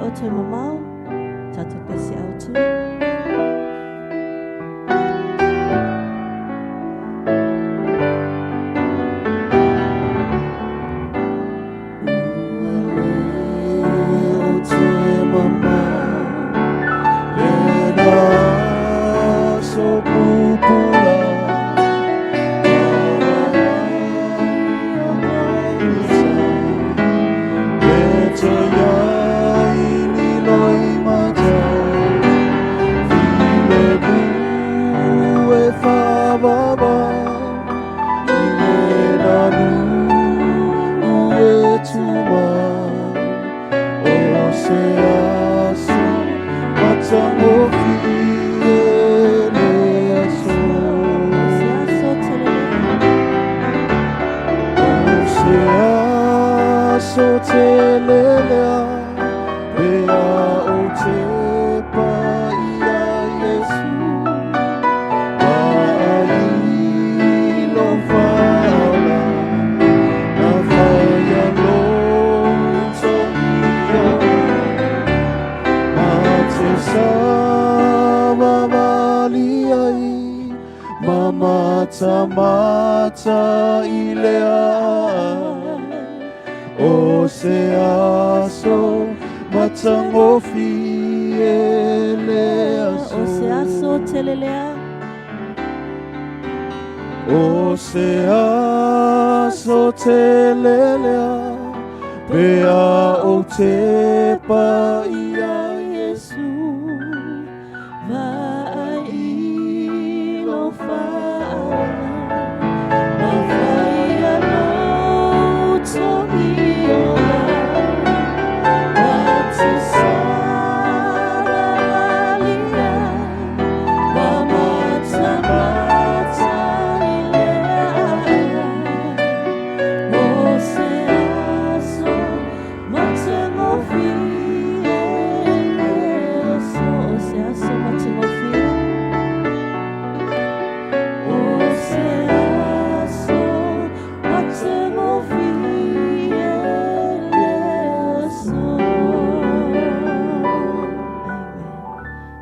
o toe mamao, tātou pese autu.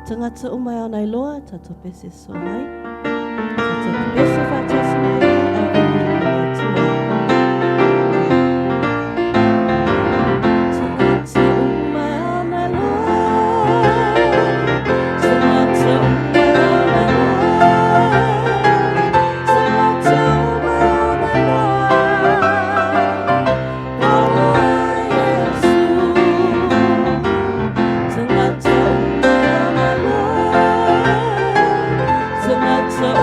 Tagata uma e ana iloa, tatou pese so mai. Tatou pese faatasi mai ai, a vivi i le Atua. Tagata uma e ana iloa, tagata uma e ana iloa, tagata uma e ana iloa, o Iesu. Tagata uma e ana iloa, tagata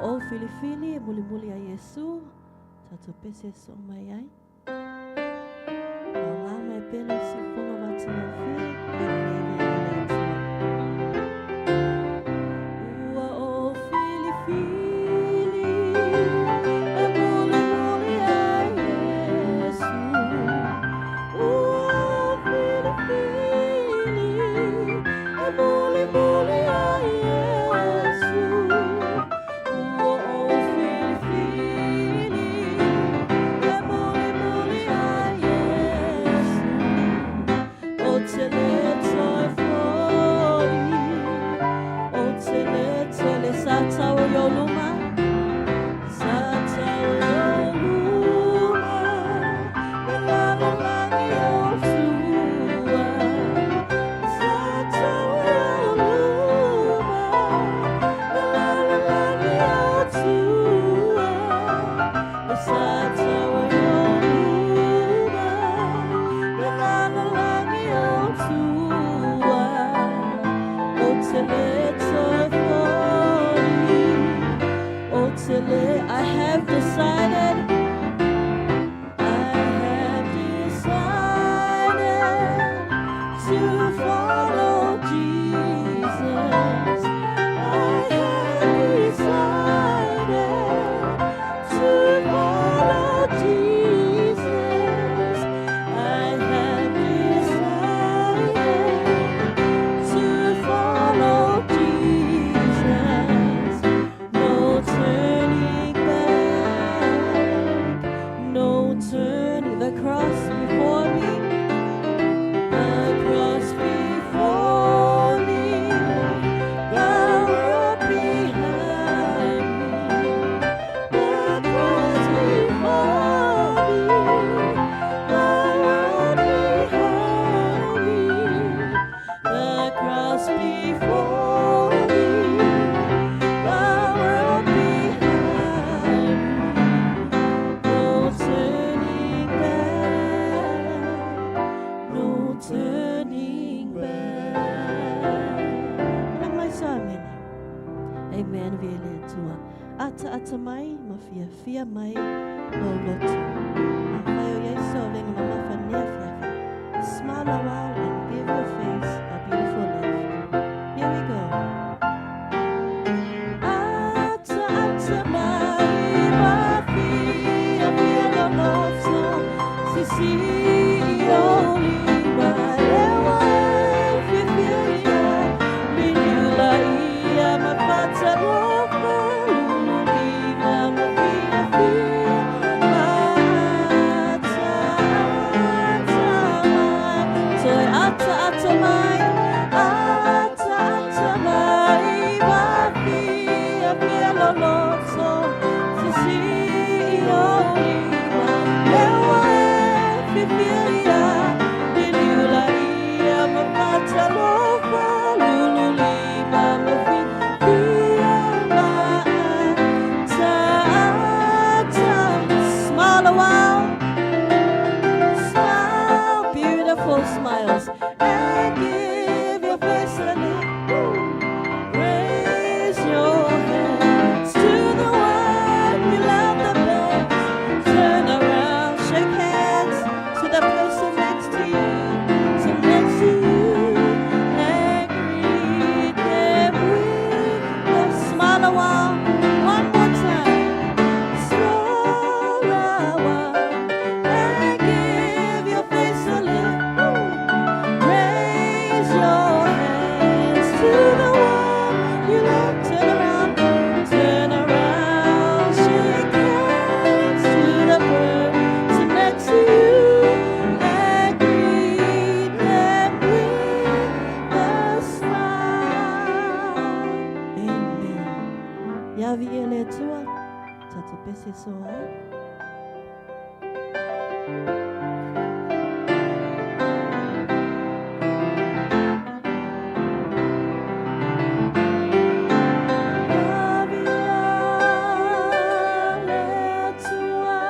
ou filifili e mulimuli a Iesu, tatou pese e soo mai ai. Faaaoga mai pea lou siufofoga matagofie, a viiviiga le Atua. Ua ou filifili e mulimuli a Iesu. Ua ou filifili e mulimuli a Iesu. Ua ou filifili e mulimuli a Iesu. Ou te le toe fo'i, ou te le toe le sa tau i ou luma, sa tau i ou luma, le lalolagi o tua. Sa tau i ou luma, le lalolagi o tua. Le sa tau i ou luma, le lalolagi o tua. Ou te le toe fo'i, ou te le, I have decided, I have decided to follow Jesus. I have decided to follow Jesus. I have decided to follow Jesus. No turning back, no turning. The cross before me, the cross before me, the world behind me. The cross before me, the world behind me. The cross before me, the world behind me. No turning back, no turning back. Talang mai sa amen. Amen, viia le Atua. Ataata mai, ma fiafia mai lou loto. Afai o i ai se avega mamafa i lenei afiafi. Smile a while and give your face a beautiful lift. Here we go. Ataata mai ma fiafia lou loto. Sisii ou lima lea ua e fiafia i ai. Liliu laia ma faatalofa lulu lima ma fiafia ma ataata mai. Toe ataata mai, ataata mai, ma fiafia lou loto. Sisii ou lima lea ua e fiafia i ai. Liliu laia ma faatalofa lulu lima ma fiafia ma ataata. Smile a while. Smile, beautiful smiles, and give your face a lift. Woo. Raise your hands to the one you love the best. Turn around, shake hands to the person next to you, to next to you, and greet them with a smile a while. One more time. Smile a while and give your face a lift. Woo. Raise your hands to the one you love. Turn around, shake hands to the person next to you, and greet them with a smile. Amen. Ia viia le Atua, tatou pese soo ai. Ia viia le Atua,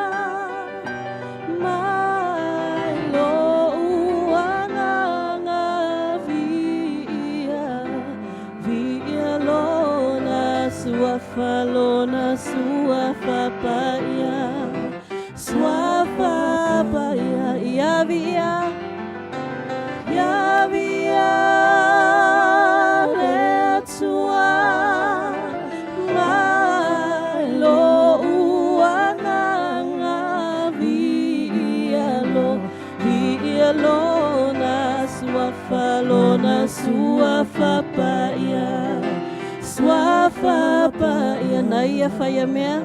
mai lou agaga viia, viia lona suafa lona Suafa Paia, Suafa Paia, Ia viia, Ia viia le Atua mai lo'u agaga viia lo viia lona suafa lona suafa paia suafa paia na ia faia mea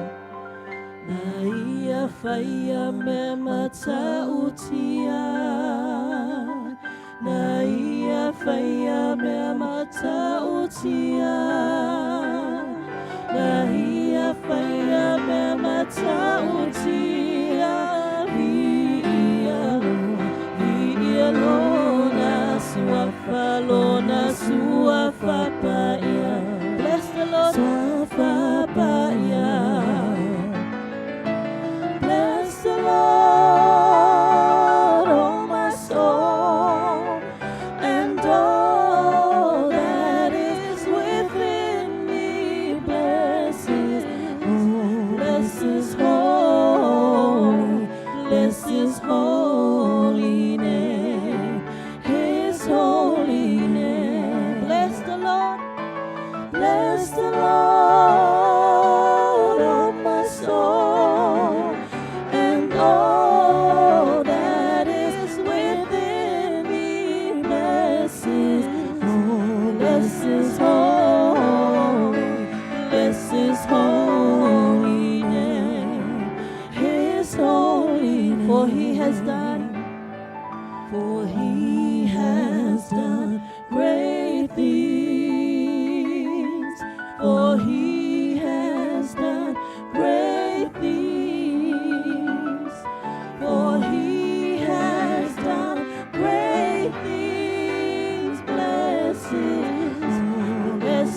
na ia faia mea matautia na ia faia mea matautia na ia faia mea matautia viia lo viia lona suafa lona suafa paia. Bless the Lord. Suafa paia. Bless the Lord, oh my soul, and all that is within me. Bless His holy name, His holy name. Bless the Lord. Bless the Lord, oh my soul, and all that is within me. Bless His holy name, His holy name. For He has done great things. For He has done great things. For He has done great things. Bless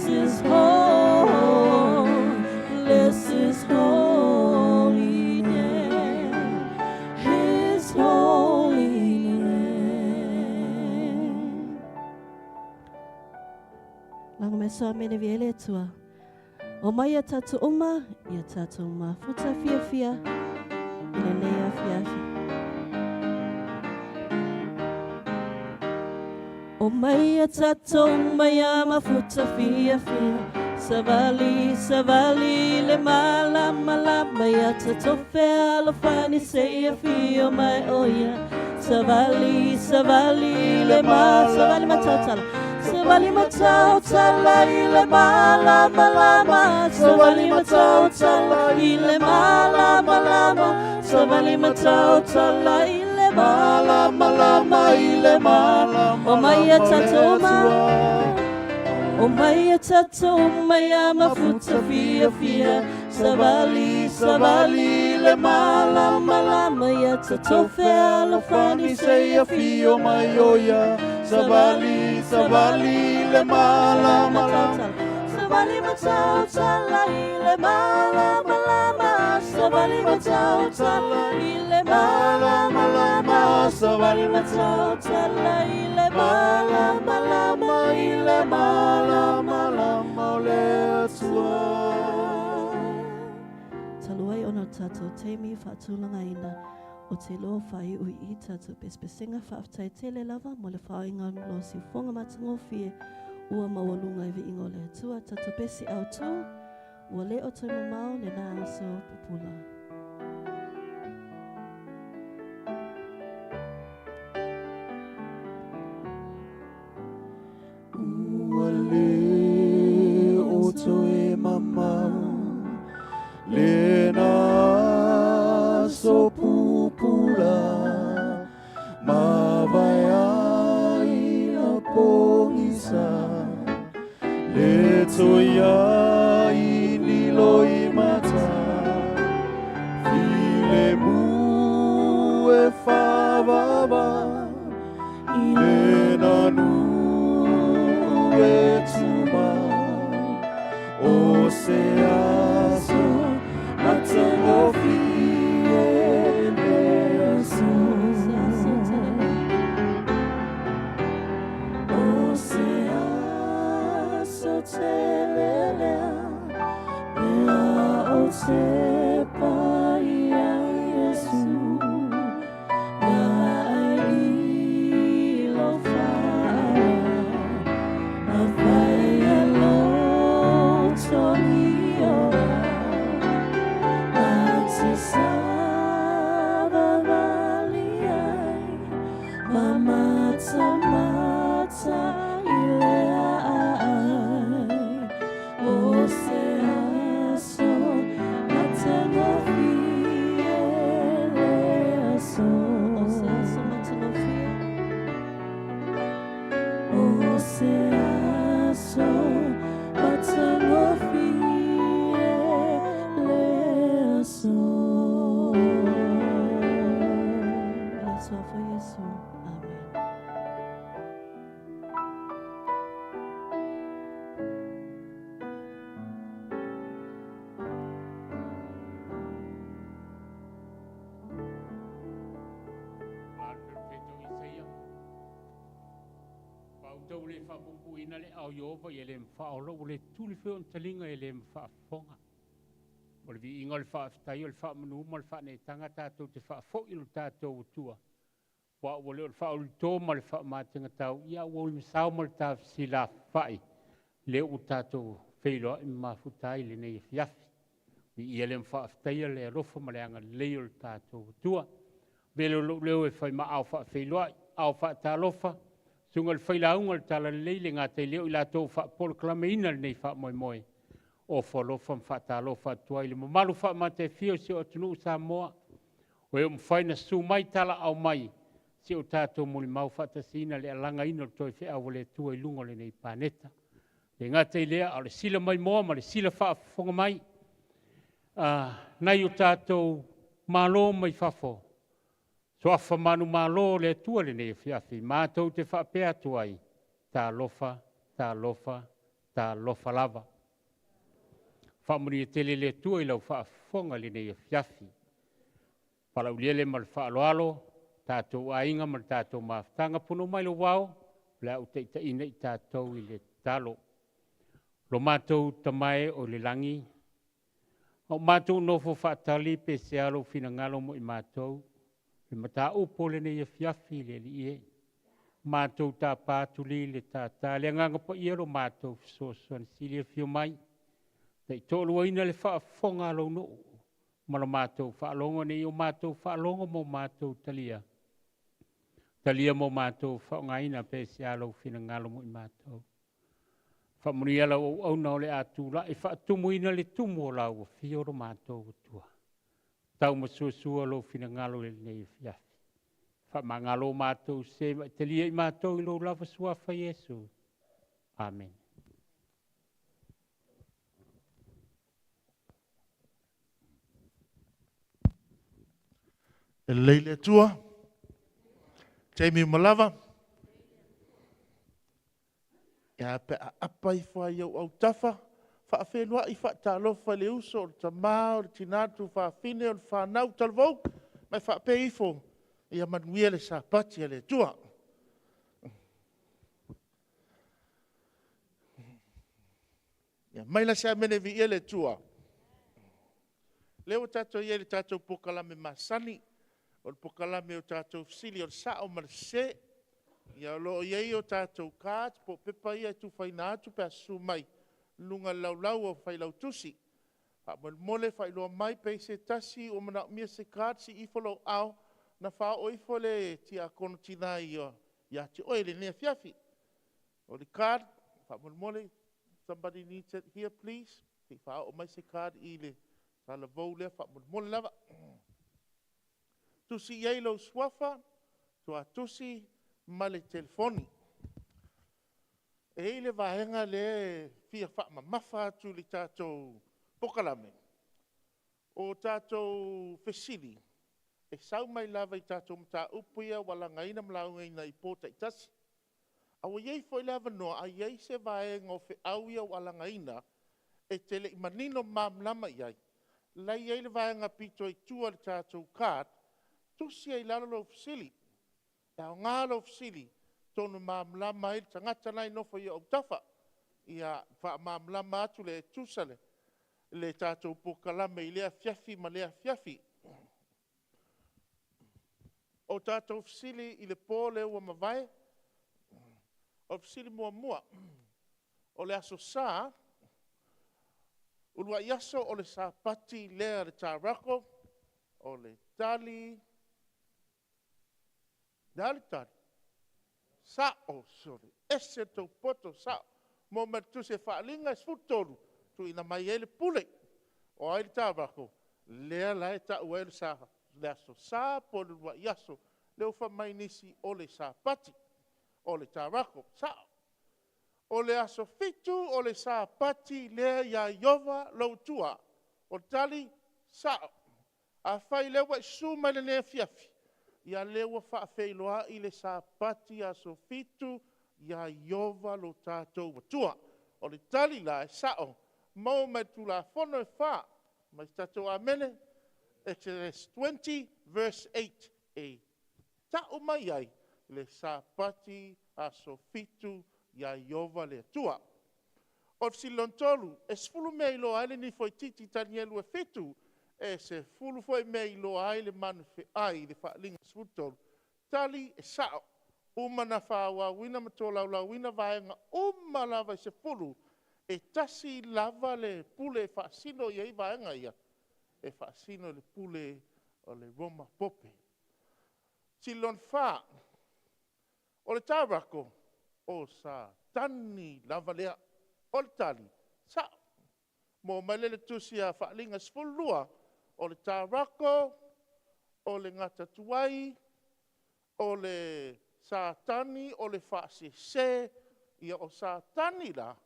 His holy name, His holy name. Laga me soa mene vi ele tua. O mai ia tātou uma, ia tātou mafuta fiafia, i lenei afiafi. O mai ia tātou uma ia mafuta fiafia, savali, savali le malamalama ia tātou fealofani se ia fio mai o ia. Savali, savali le ma, savali matautala. Savali matautala i le malamalama, savali matautala i le malamalama, savali matautala i le Malamalama i le O mai ia tātou uma, o mai ia tātou uma ia mafuta fiafia, savali, savali le malamalama ia tātou fealofani se ia fio mai o ia. Savali, savali le malamalama. Savali matautala i le malamalama, savali matautala i le malamalama, savali matautala i le malamalama i le malamalama o le Atua. Talu ai ona o tātou taimi faatulagaina o te loa faaiu i i tātou pesepesenga faafetai tele lava mo le faaiga o lo siufoga matagofie ua maualuga i viiga o le Atua tātou pese autū ua le o toe mamao lena aso pupula. Ua le o toe mamao lena aso pupula mavae ai na pogisa le toe ai ni loimata. Sepa ia Iesu, vaai i lou faa, afai e loto lioa, ma te savavali ai, ma matamata i le aai. O se aso matagofie lea aso. O se aso matagofie. O se aso matagofie lea aso. I le Suafa o Iesu. Amen. La le perofeta o Isaia, Fautau ua le faapuupuuina le aao o Ieova ia le mafaaola, ua le tuli foi ona taliga ia le mafaafofoga. O le viiga o le faafetai, o le faamanu ma le faaneetaga tatou te faafoi i lo tatou Atua, aua ua le o le faaulito ma le faamategatau, ia ae ua uimasao ma le tafesilafa'i, lea ua tatou feiloai ma mafuta ai i lenei afiafi. Viia le ma faafetaia le alofa ma le agalelei o le tatou Atua. Avea lea o lou leo e fai ma aao faafeiloai, aao faatalofa, susuga i le failauga o le Talalelei, le gata i lea o i latou o faapolokalameina lenei faamoemoe, ofo alofa ma faatalofa atu ai i le mamalu faamatafia o si o atunuu Samoa, o e ua mafai ona susu mai talaau mai, se i o tatou molimau faatasiina le alagaina o le toe feau a le Atua i luga o lenei paneta. Le gata i lea, a o le sila maimoa ma le sila faafofoga mai nai o tatou malo mai fafo, suafa manumalo o le Atua i lenei afiafi, matou te faapea atu ai, talofa, talofa, talofa lava. Faamanuia tele le Atua i lau faafofoga i lenei afiafi. Palauliele ma le faaaloalo, tatou aiga ma le tatou mafutaga, puna mai lou vao, o le a ou taitaiina i tatou i le tatalo. Lo matou Tama e oi le lagi, a o matou nofo faatali pe sea lou finagalo mo i matou, le mataupu o lenei afiafi le Alii e, matou tapa atu li le tata, le Agaga Paia lo matou fesoasoani sili, afio mai, taitoaluaina le faafofoga a lou nuu ma la matou faalogo, ina ia o matou faalogo ma o matou talia, talia ma o matou faaaogaina pe sea lou finagalo mo i matou. Faamanuia lau auauna o le a tulai faatumuina le tumu o lau afio lo matou Atua. Tau ma suasua lou finagalo i lenei afiafi. Faamagalo matou se ma e talia i matou i lou lava suafa Iesu. Amen. E lelei le Atua, taimi uma lava. E a pe a apa ifo lava i ou autafa, faafeiloai faatalofa i le uso, o le tama, o le tina, o le tuafafine, o le fanau, talavou, ma e faapea ifo, ia manuia le Sapati a le Atua. Ia aumai la se amene e viia le Atua. O lea ua tatou i ai i le tatou polokalame masani, o le polokalame o tatou fesili o le sao ma le sese. Ia o lo o i ai o tatou cards po o pepa ia e tufaina atu pe a susu mai i luga o le laulau a Failautusi. Faamolemole faailoa mai pe i ai se tasi o manaomia se card, sii ifo lou aao ona faaoo ifo lea e Tiakono Tina ia te oe i lenei afiafi. O le card faamolemole, somebody needs it here please. Se i faaoo mai se card i le talavou lea faamolemole lava. Tusi i ai lou suafa, suatusi ma le telefoni. E i ai le vaega lea e fia faamamafa atu i le tatou polokalame, o tatou fesili, e sau mai lava i tatou mataupu ia ua lagaina ma laugaina i po taitasi. A ua i ai foi le avanoa, a i ai se vaega o feau ia ua lagaina e te le i manino ma malamalama i ai, o la e i ai le vaega pito i tua o le tatou card, tusi ai i lalo lau fesili. E aoga lau fesili, atonu e malamalama ai le tagata la e nofo i ou autafa. Ia faamalamalama atu lea e tusa le tatou polokalame i lea afiafi ma lea afiafi. O tatou fesili i le po lea ua mavae, o le fesili muamua: O le Aso Sa, uluai aso o le Sapati lea a le Taratl? O le tali, o le a le tali? Sao, sole, e ese le tou poto sao. Maua mai i le tusi a le Faaaliga 13, tuuina mai ai le pule. O ai le Taratl? Lea la e tau ai le Aso Sa po o le uluai aso. Lea ua fai mai nisi o le Sapati, o le Taratl, sao. O le aso 7 o le Sapati lea ia Ieova lou Atua. O le tali, sao. Afai o lea ua e susu mai i lenei afiafi, ia o lea ua faafeiloai le Sapati aso 7 ia Ieova lo tatou Atua. O le tali la e sao, maua mai i le Tulafono e 4, fai mai se tatou amene. Exodus 20 verse 8, e tau mai ai le Sapati aso 7 ia Ieova le Atua. O le fesili lona 3, e 10 mea e iloa ai le nifoititi Tanielu e 7, e 10 foi mea e iloa ai le manufeai i le Faaaliga 13. Tali e sao. Uma ona faaauauina ma tolaulauina vaega uma lava e 10, e tasi lava le pule e faasino i ai vaega ia, e faasino i le pule o le Roma Pope. Fesili lona 4, o le Taratl, o Satani lava lea. O le tali, sao. Maua mai lea i le tusi a Faaliga 12, o le Taratl, o le gata tuai, o le Satani, o le faasese. Ia o Satani la,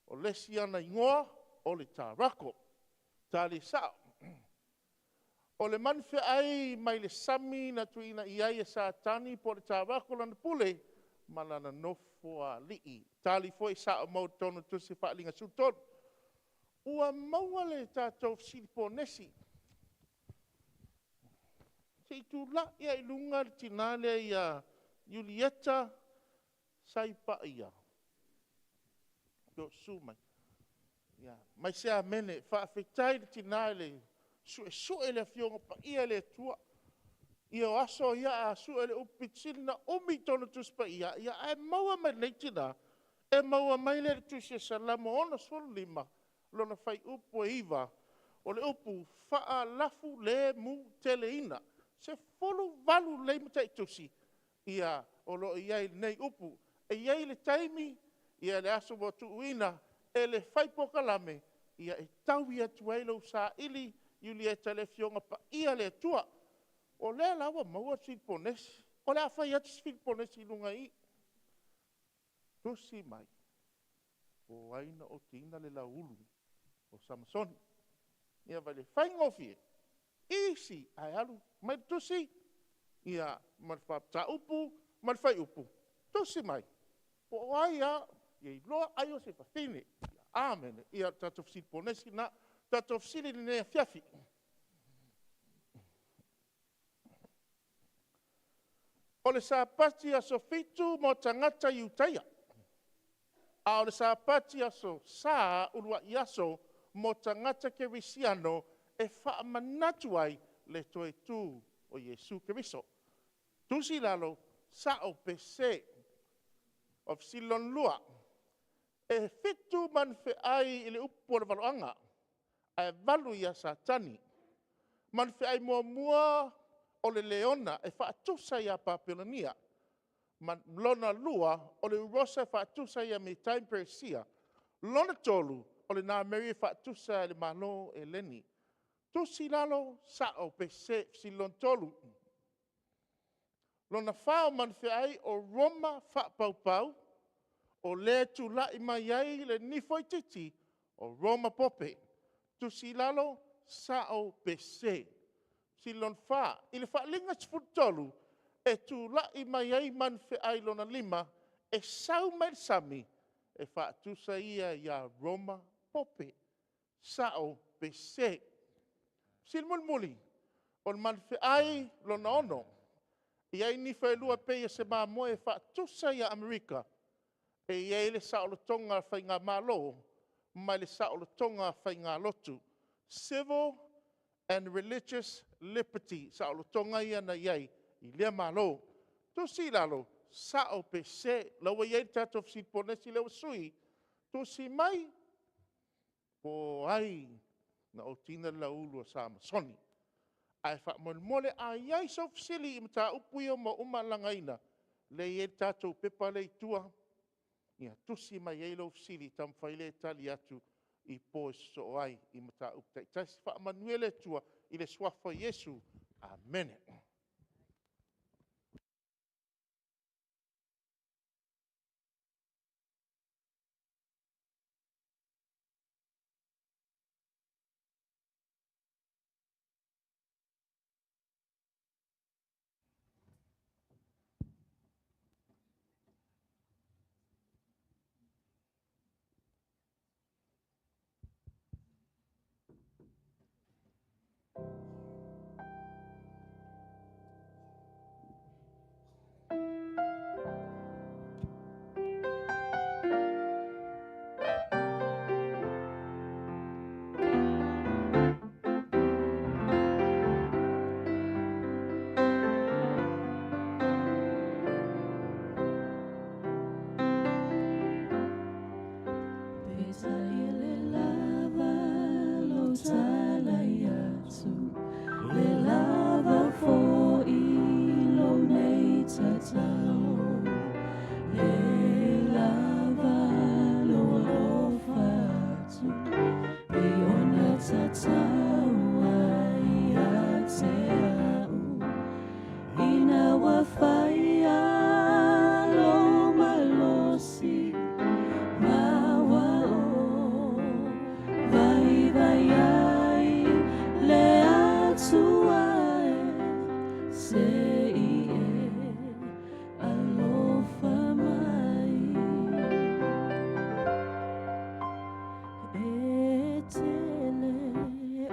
o le isi ana igoa o le Taratl. Tali sao. O le manufeai mai le sami na tuuina i ai e Satani po o le Taratl lana pule ma lana nofoalii. Tali foi sao mau i totonu o le tusi a le Faaaliga 13. Ua maua le tatou fesili ponesi. Se i tulai lava i luga le tina lea ia Iulieta Saipaia. Susu mai, aumai se amene. Faafetai i le tina i le suesue o le Afioga Paia a le Atua. Ia o aso ia a sue le upu aupito sili ona umi i totonu o le Tusi Paia, ae maua mai e lenei tina, e maua mai lea i le tusi o Salamo 65 lona fuaiupu e 9, o le upu faalafulemu-teleina. E 18 lelei mataitusi o lo o i ai i lenei upu. E i ai le taimi, ia le aso ua tuuina e le fai polokalame, e taui atu ai lou saili Iulieta i le Afioga Paia a le Atua. O lea la ua maua le Filiponesi, o le a fai atu se Filiponesi i luga i i. Tusi mai, po o ai na okiina le lauulu o Samasoni. Ia vaai lelei, faigofie, easy, ae alu aumai le tusi ia ma le mataupu ma le fuaiupu, tusi mai, po o ai lava, ia iloa ai o se fafine. Amene. Ia o le tatou fesili ponesi lena. O le tatou fesili i lenei afiafi. O le Sapati aso 7 mo tagata Iutaia, a o le Sapati aso Sa uluai aso mo tagata kerisiano e faamanatu ai le toe tu o Iesu Keriso. Tusi i lalo, sao pe sese? O le fesili lona lua, e 7 manufeai i le upu o le valoaga, ae 8 ia Satani. Manufeai muamua o le leona e faatusa ia Papelonia. Lona lua, o le urosa e faatusa ia Metai ma Peresia. Lona tolu, o le nameri e faatusa i le Malo o Eleni. Tusi i lalo, sao pe sese? Fesili lona tolu. Lona fa o manufeai o Roma faapaupau, o lea e tulai mai ai le nifoititi o Roma Pope. Tusi i lalo, sao pe sese? Fesili lona fa, i le Faaaliga 13, e tulai mai ai manufeai lona lima, e sau mai le sami, e faatusa ia ia Roma Pope. Sao pe sese? Fesili mulimuli, o le manufeai lona 6, e i ai nifo e lua e pei o se mamoe e faatusa ia Amerika, e i ai le saolotoga faigamalo mai le saolotoga faigalotu, civil and religious liberty, saolotoga ia na i ai i lea Malo. Tusi i lalo, sao pe sese. O la ua i ai le tatou fesili ponesi lea ua sui, tusi mai po o ai na oti ina le lauulu a Samasoni. Ae faamolemole a i ai sou fesili i mataupu ia ua uma ona lagaina, lea e i ai le tatou pepa lea i tua, ia tusi mai ai lou fesili, ona taumafai lea e tali atu i po e sosoo ai i mataupu taitasi. Faamanuia le Atua i le suafa o Iesu. Amene. Peitai e le lava lou talai atu, le lava foi lou nei tatalo, le lava lou alofa atu, pei ona tatau ai ia te au. Ina ua faia lou malosi, ma ua ou vaivai ai le Atua e, se i e alofa mai. E tele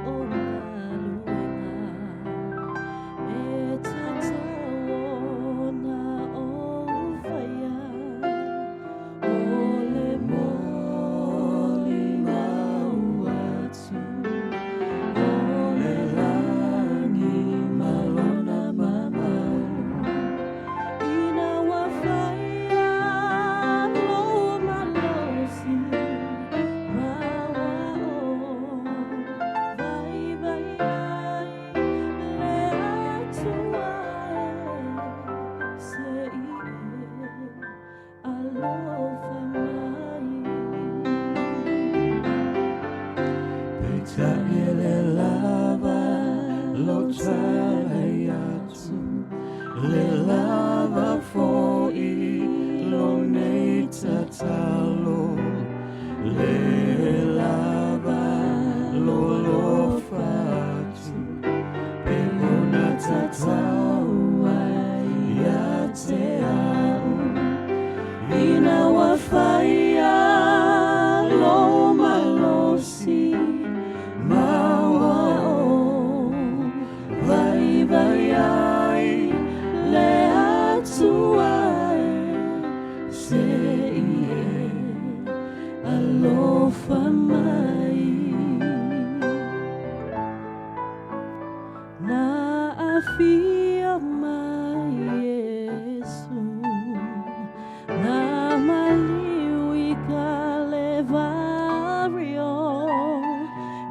o galuega e tatau ona ou faia, o le molimau atu o le lagi ma lona mamalu. Ina ua faia lou malosi, ma ua ou vaivai ai le Atua e, se i e alofa mai. Peitai e le lava lou talai atu, le lava foi lou nei tatalo, le lava lou alofa atu, pei ona tatau ai ia te au. Ina ua faia lou malosi, ma ua ou vaivai ai le Atua e, se i e alofa mai. Na afio mai Iesu, na maliu i Kalevario,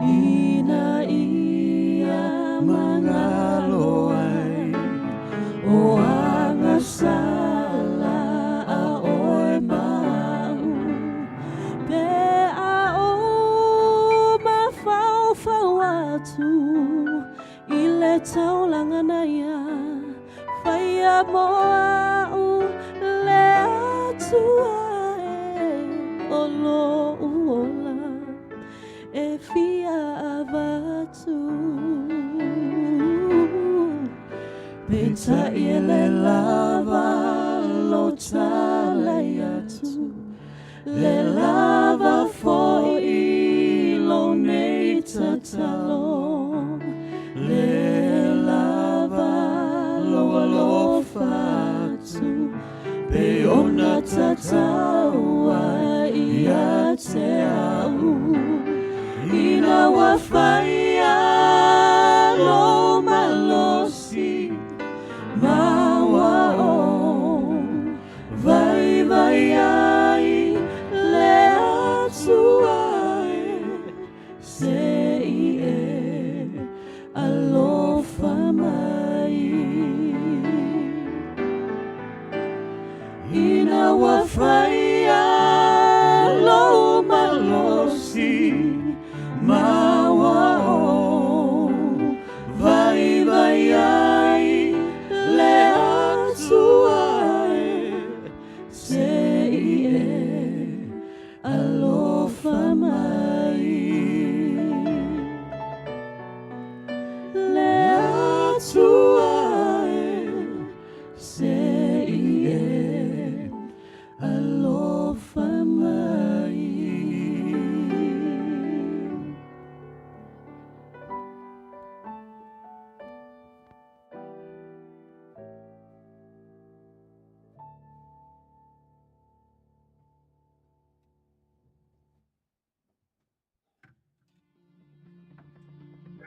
ina ia magalo ai, o agasala a oe ma a'u. Pe a ou mafaufau atu i le taulaga na ia faia mo a'u, le Atua e o lo'u ola e fia avatu. Peitai e le lava lou talai atu, le lava foi lou nei tatalo, le lava lou alofa atu, pei ona tatau ai ia te a'u.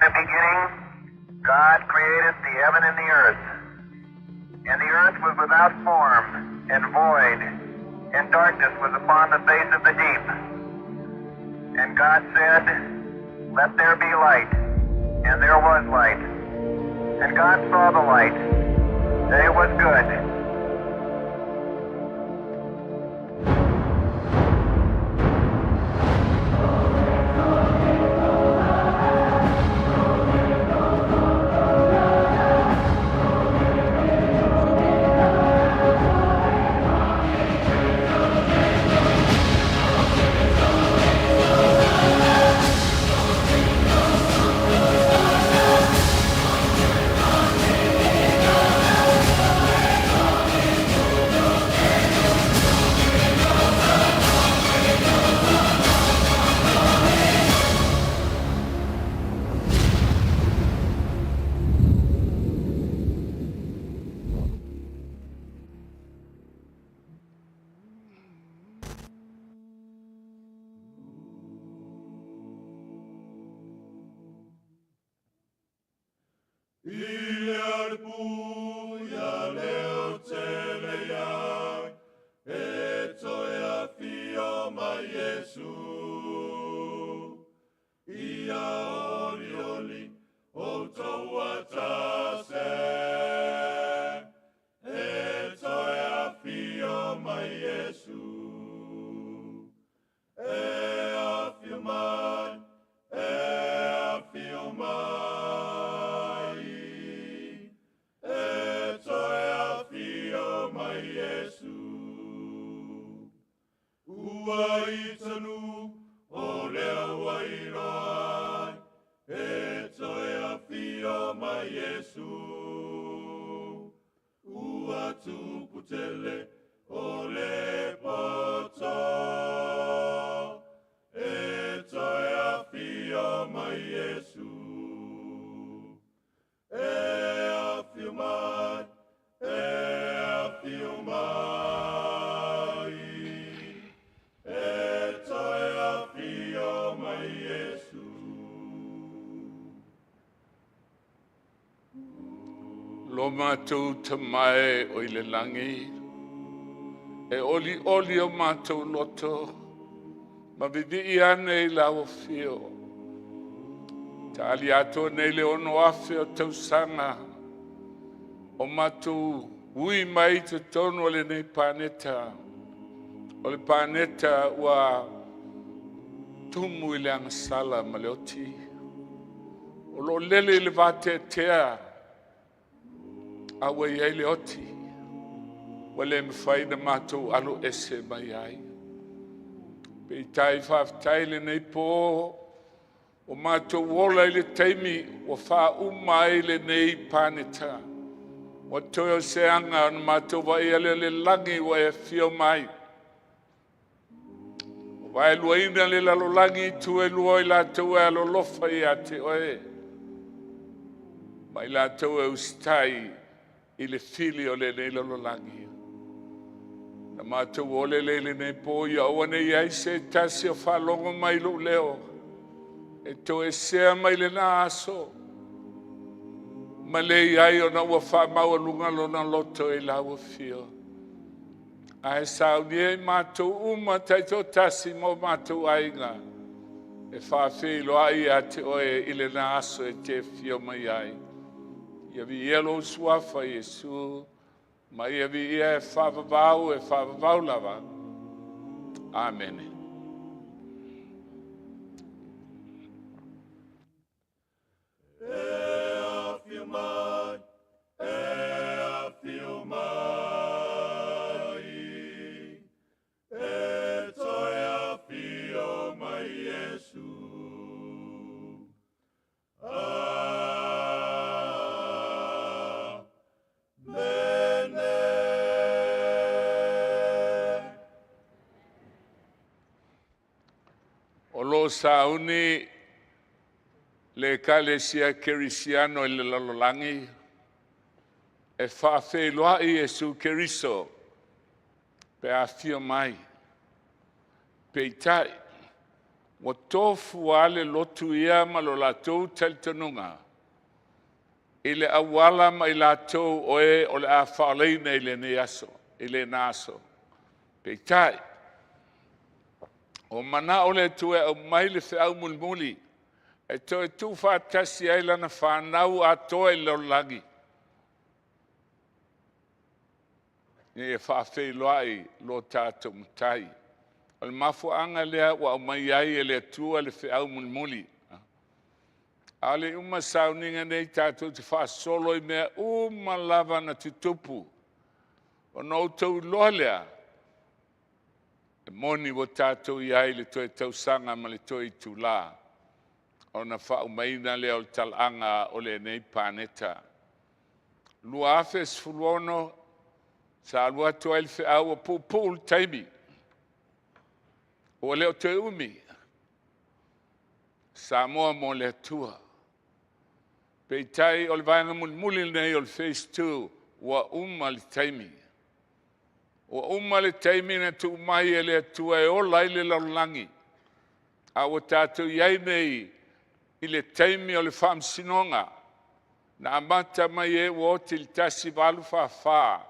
the beginning, God created the heaven and the earth. And the earth was without form and void, and darkness was upon the face of the deep. And God said, Let there be light. And there was light. And God saw the light, that it was good. Lo matou tamae o i le lagi, e oli oli o matou loto, ma vivii ane i lau afio. Taali atoa nei le 6,000 o tausaga o matou ui mai i totonu o lenei paneta. O le paneta ua tumu i le agasala ma le oti. O lo o lele i le vateatea a ua i ai le oti, ua le mafai ona matou alo ese mai ai. Peitai, faafetai lenei po ua matou ola i le taimi ua faauma ai lenei paneta. Ua toe o se aga ona matou vaaia lea o le lagi ua e afio mai. Ua vaeluaina le lalolagi i itu e lua o i latou e alolofa ia te oe, ma i latou e usitai i le fili o lenei lalolagi. Na matou ole lea i lenei po, ia aua ne i i ai se tasi o faalogo mai i lou leo e toesea mai lena aso ma le i ai ona ua faamaualuga lona loto i lau afio. Ae saunia i matou uma taitoatasi ma o matou aiga e faafeiloai ia te oe i lena aso e te afio mai ai. Ia viia lou suafa Iesu, ma ia viia e faavavau e faavavau lava. Amene. E afio mai, e toe afio mai Iesu. Amene. O lo o sauni le Ekalesia Kerisiano i le lalolagi e faafeiloai Iesu Keriso pe a afio mai. Peitai, Ua tofu lava le lotu ia ma lo latou talitonuga i le auala ma i latou o e o le a faaolaina i lenei aso, i lena aso. Peitai, ua manao le Atua e aumai le feau mulimuli e toe tuufaatasi ai lana fanau atoa i le lalolagi, ina ia faafeiloai lo tatou Matai. O le mafuaaga lea ua aumai ai e le Atua le feau mulimuli. A o le i uma sauniga nei, tatou te faasolo i mea uma lava na tutupu, ona outou iloa lea, e moni ua tatou i ai i le toe tausaga ma le toe itula ona faaumaina lea o le talaaga o lenei paneta. 2016 sa alu atu ai le feau ua puupuu le taimi, ua le o toe umi. Samoa mo le Atua. Peitai o le vaega mulimuli lenei o le Phase 2, ua uma le taimi. Ua uma le taimi na tuu mai e le Atua e ola ai le lalolagi, a ua tatou i ai nei i le taimi o le faamasinoga na amata mai ai ua oti i le 1844,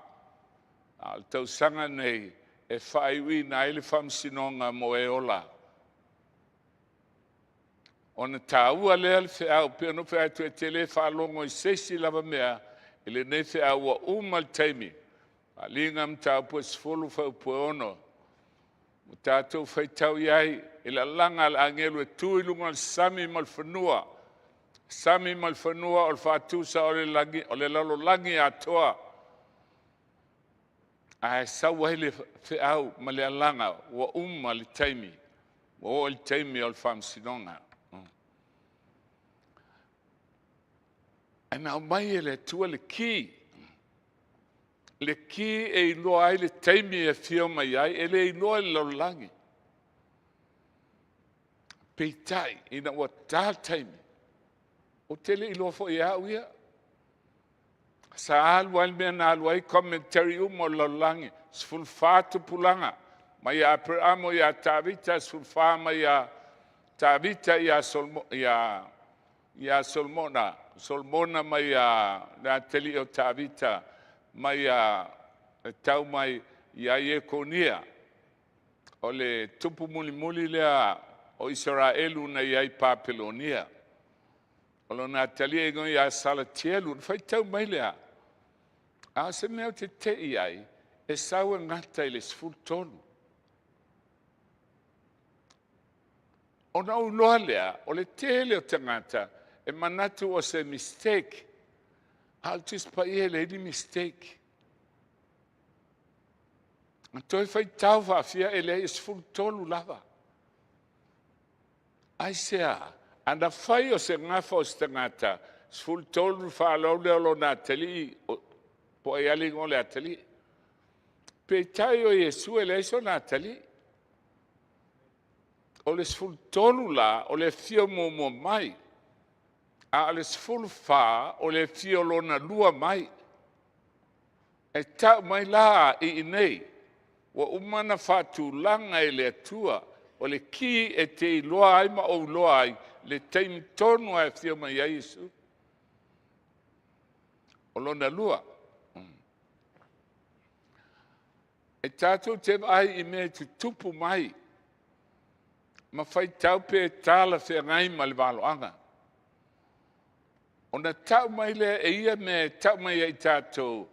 a o le tausaga lenei e faaiuina ai le faamasinoga mo e ola. Ona taua lea le feau, pei ona ou fai atu, e te le faalogo i se isi lava mea i lenei feau, ua uma le taimi. Faaaliga Mataupu 10 fuaiupu e 6, ua tatou faitau i ai i le alaga a le agelu e tu i luga o le sami ma le fanua. Sami ma le fanua o le faatusa o le, lagi, o le lalolagi atoa. Ae sau ai le feau ma le alaga ua uma le taimi, ua oo i le taimi o le faamasinoga. Ae na aumai e le Atua le ki, le ki e iloa ai le taimi e afio mai ai, e le iloa e le lalolagi. Peitai, ina ua ta le taimi, ou te le iloa foi e au ia. Sa alu lava le mea na alu ai commentary uma o le lalolagi, 14 tupulaga, mai ia Aperamo ia Tavita, 14 mai ia Tavita ia Solomona, Solomona mai ia le atalii o Tavita, mai ia e tau mai ia Iekonia, o le tupu mulimuli lea o Isaraelu na i ai i Papelonia. O lona atalii e igoa ia Salatielu. Ona faitau mai lea, a o se mea ou te tetee ai, e sau e gata i le 13. Ona ou iloa lea, o le tele o tagata e manatu o se mistake, a o le Tusi Paia e leai ni mistake. Na toe faitau faafia, e leai e 13 lava. Aisea? Ana fai o se gafa o se tagata, 13 le fanau lea o lona atalii, po o ai lava le igoa o le atalii. Peitai o Iesu e leai sona atalii. O le 13 la, o le afio muamua mai, a o le 14 o le afio lona lua mai. E tau mai la i inei, ua uma ona faatulaga e le Atua, o le ki e te iloa ai ma ou iloa ai le taimi tonu lava e afio mai ai Iesu. O lona lua, e tatou te vaai i mea e tutupu mai ma faitau pe talafeagai ma le valoaga. Ona tau mai lea e ia mea e tau mai ia i tatou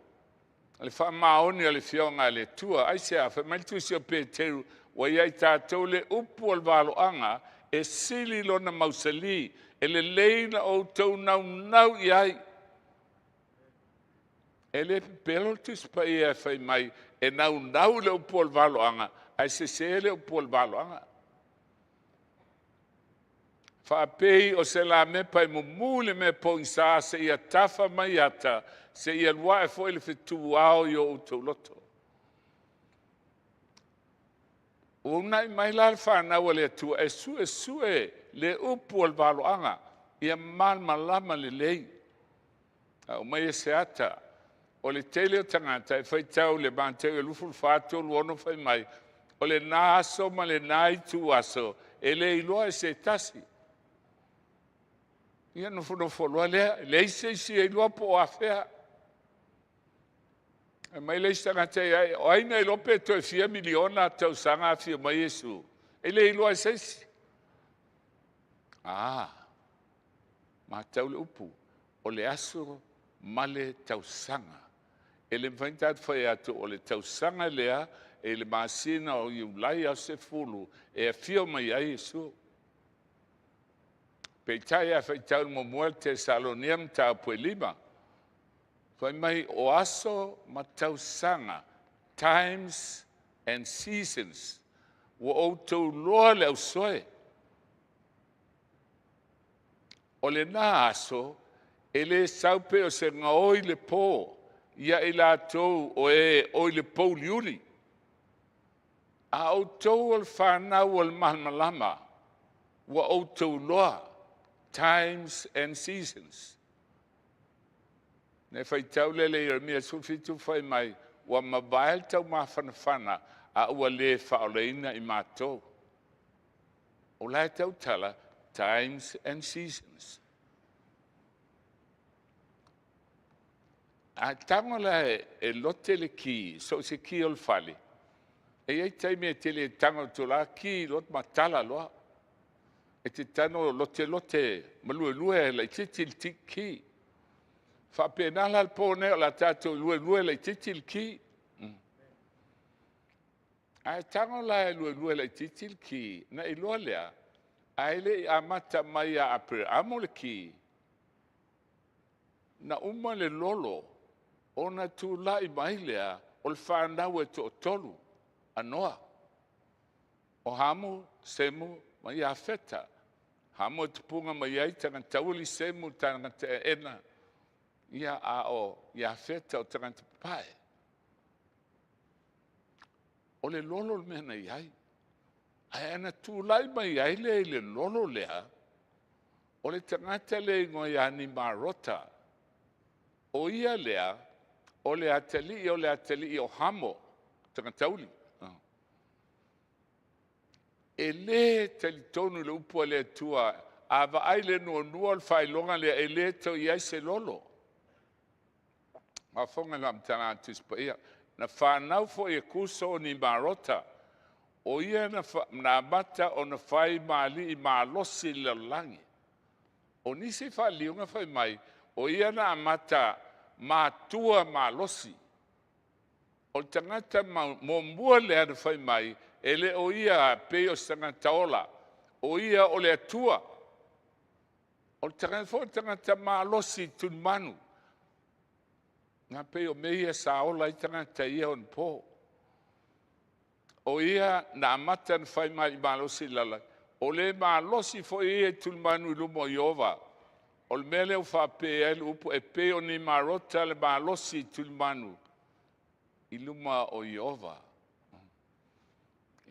le faamaoni o le Afioga a le Atua. Aisea? Fai mai le tusi a Peteru, ua ia i tatou le upu o le valoaga e sili lona mausali, e lelei ona outou naunau i ai. E le pepelo le Tusi Paia e fai mai e naunau i le upu o le valoaga, ae sese le upu o le valoaga. Faapei o se lamepa e mumu i le mea pogisa seia tafa mai ata, seia alu ae foi le fetu ao i o outou loto. Ua uunai mai la le fanau a le Atua e suesue le upu o le valoaga ia malamalama lelei. Aumaia se ata. O le tele o tagata e faitau i le Mateo 24:36 fai mai, O lena aso ma lena ituaso e le iloa e se tasi. Ia nofonofo loa lea, leai se isi e iloa po o afea. E mai le isi tagata ia ia, o ai na iloa pe toe fia miliona tausaga afio mai Iesu? E le iloa e se isi. Ah, matau le upu, o le aso ma le tausaga. E le mafai ona tatou fai atu o le tausaga lea e i le masina o Iulai aso 10 e afio mai ai Iesu. Peitai a faitau i le muamua Tesalonia mataupu e 5, fai mai o aso ma tausaga, times and seasons, ua outou iloa le ausoe. O lena aso e le sau pei o se gaoi i le po ia i latou o e o i le pouliuli. A outou o le fanau a le malamalama, ua outou iloa, times and seasons. Na faitau lea i le Ieremia 17 fai mai, ua mavae le taumafanafana a ua le faaolaina i matou. O la e tautala, times and seasons. A tago la e lote le ki, so o se ki o le fale, e i ai taimi e te le tago atu loa ki loa ma tala loa. E te tago lotelote ma luelue laitiiti le ki. Faapena la le po nei o le a tatou luelue laitiiti le ki. Ae tago la e luelue laitiiti le ki, ona e iloa lea, ae le i amata mai ia Aperamo le ki, na uma le lolo ona tulai mai lea o le fanau e toatolu a Noa, o Hamu, Semu ma Iafeta. Hamu e tupuga mai ai tagata tauli, Semu tagata aena, ia a o Iafeta o tagata papae. O le lolo le mea na i ai. Ae na tulai mai ai lea i le lolo lea, o le tagata lea e igoa ia Nimarota. O ia lea, o le atalii o le atalii o Hamo, tagata uli. E le talitonu i le upu a le Atua, a vaai i le nuanua o le faailoga lea, e le toe i ai se lolo. Faafofoga i le faamatalaga a le Tusi Paia. Na fanau foi e Kuso o Nimarota, o ia na amata ona fai ma alii malosi i le lalolagi. O nisi faaliuga fai mai, o ia na amata matua malosi. O le tagata muamua lea na fai mai, e le o ia pei o se tagata ola, o ia o le Atua. O le tagata foi o le tagata malosi i tulimanu. Na pei o mea ia sa ola ai tagata i ia ona po. O ia na amata ona fai mai malosi i le lalolagi, o le malosi foi ia i tulimanu i luma o Ieova. O le mea lea ua faapea ai le upu, e pei o Nimarota le malosi i tulimanu i luma o Ieova.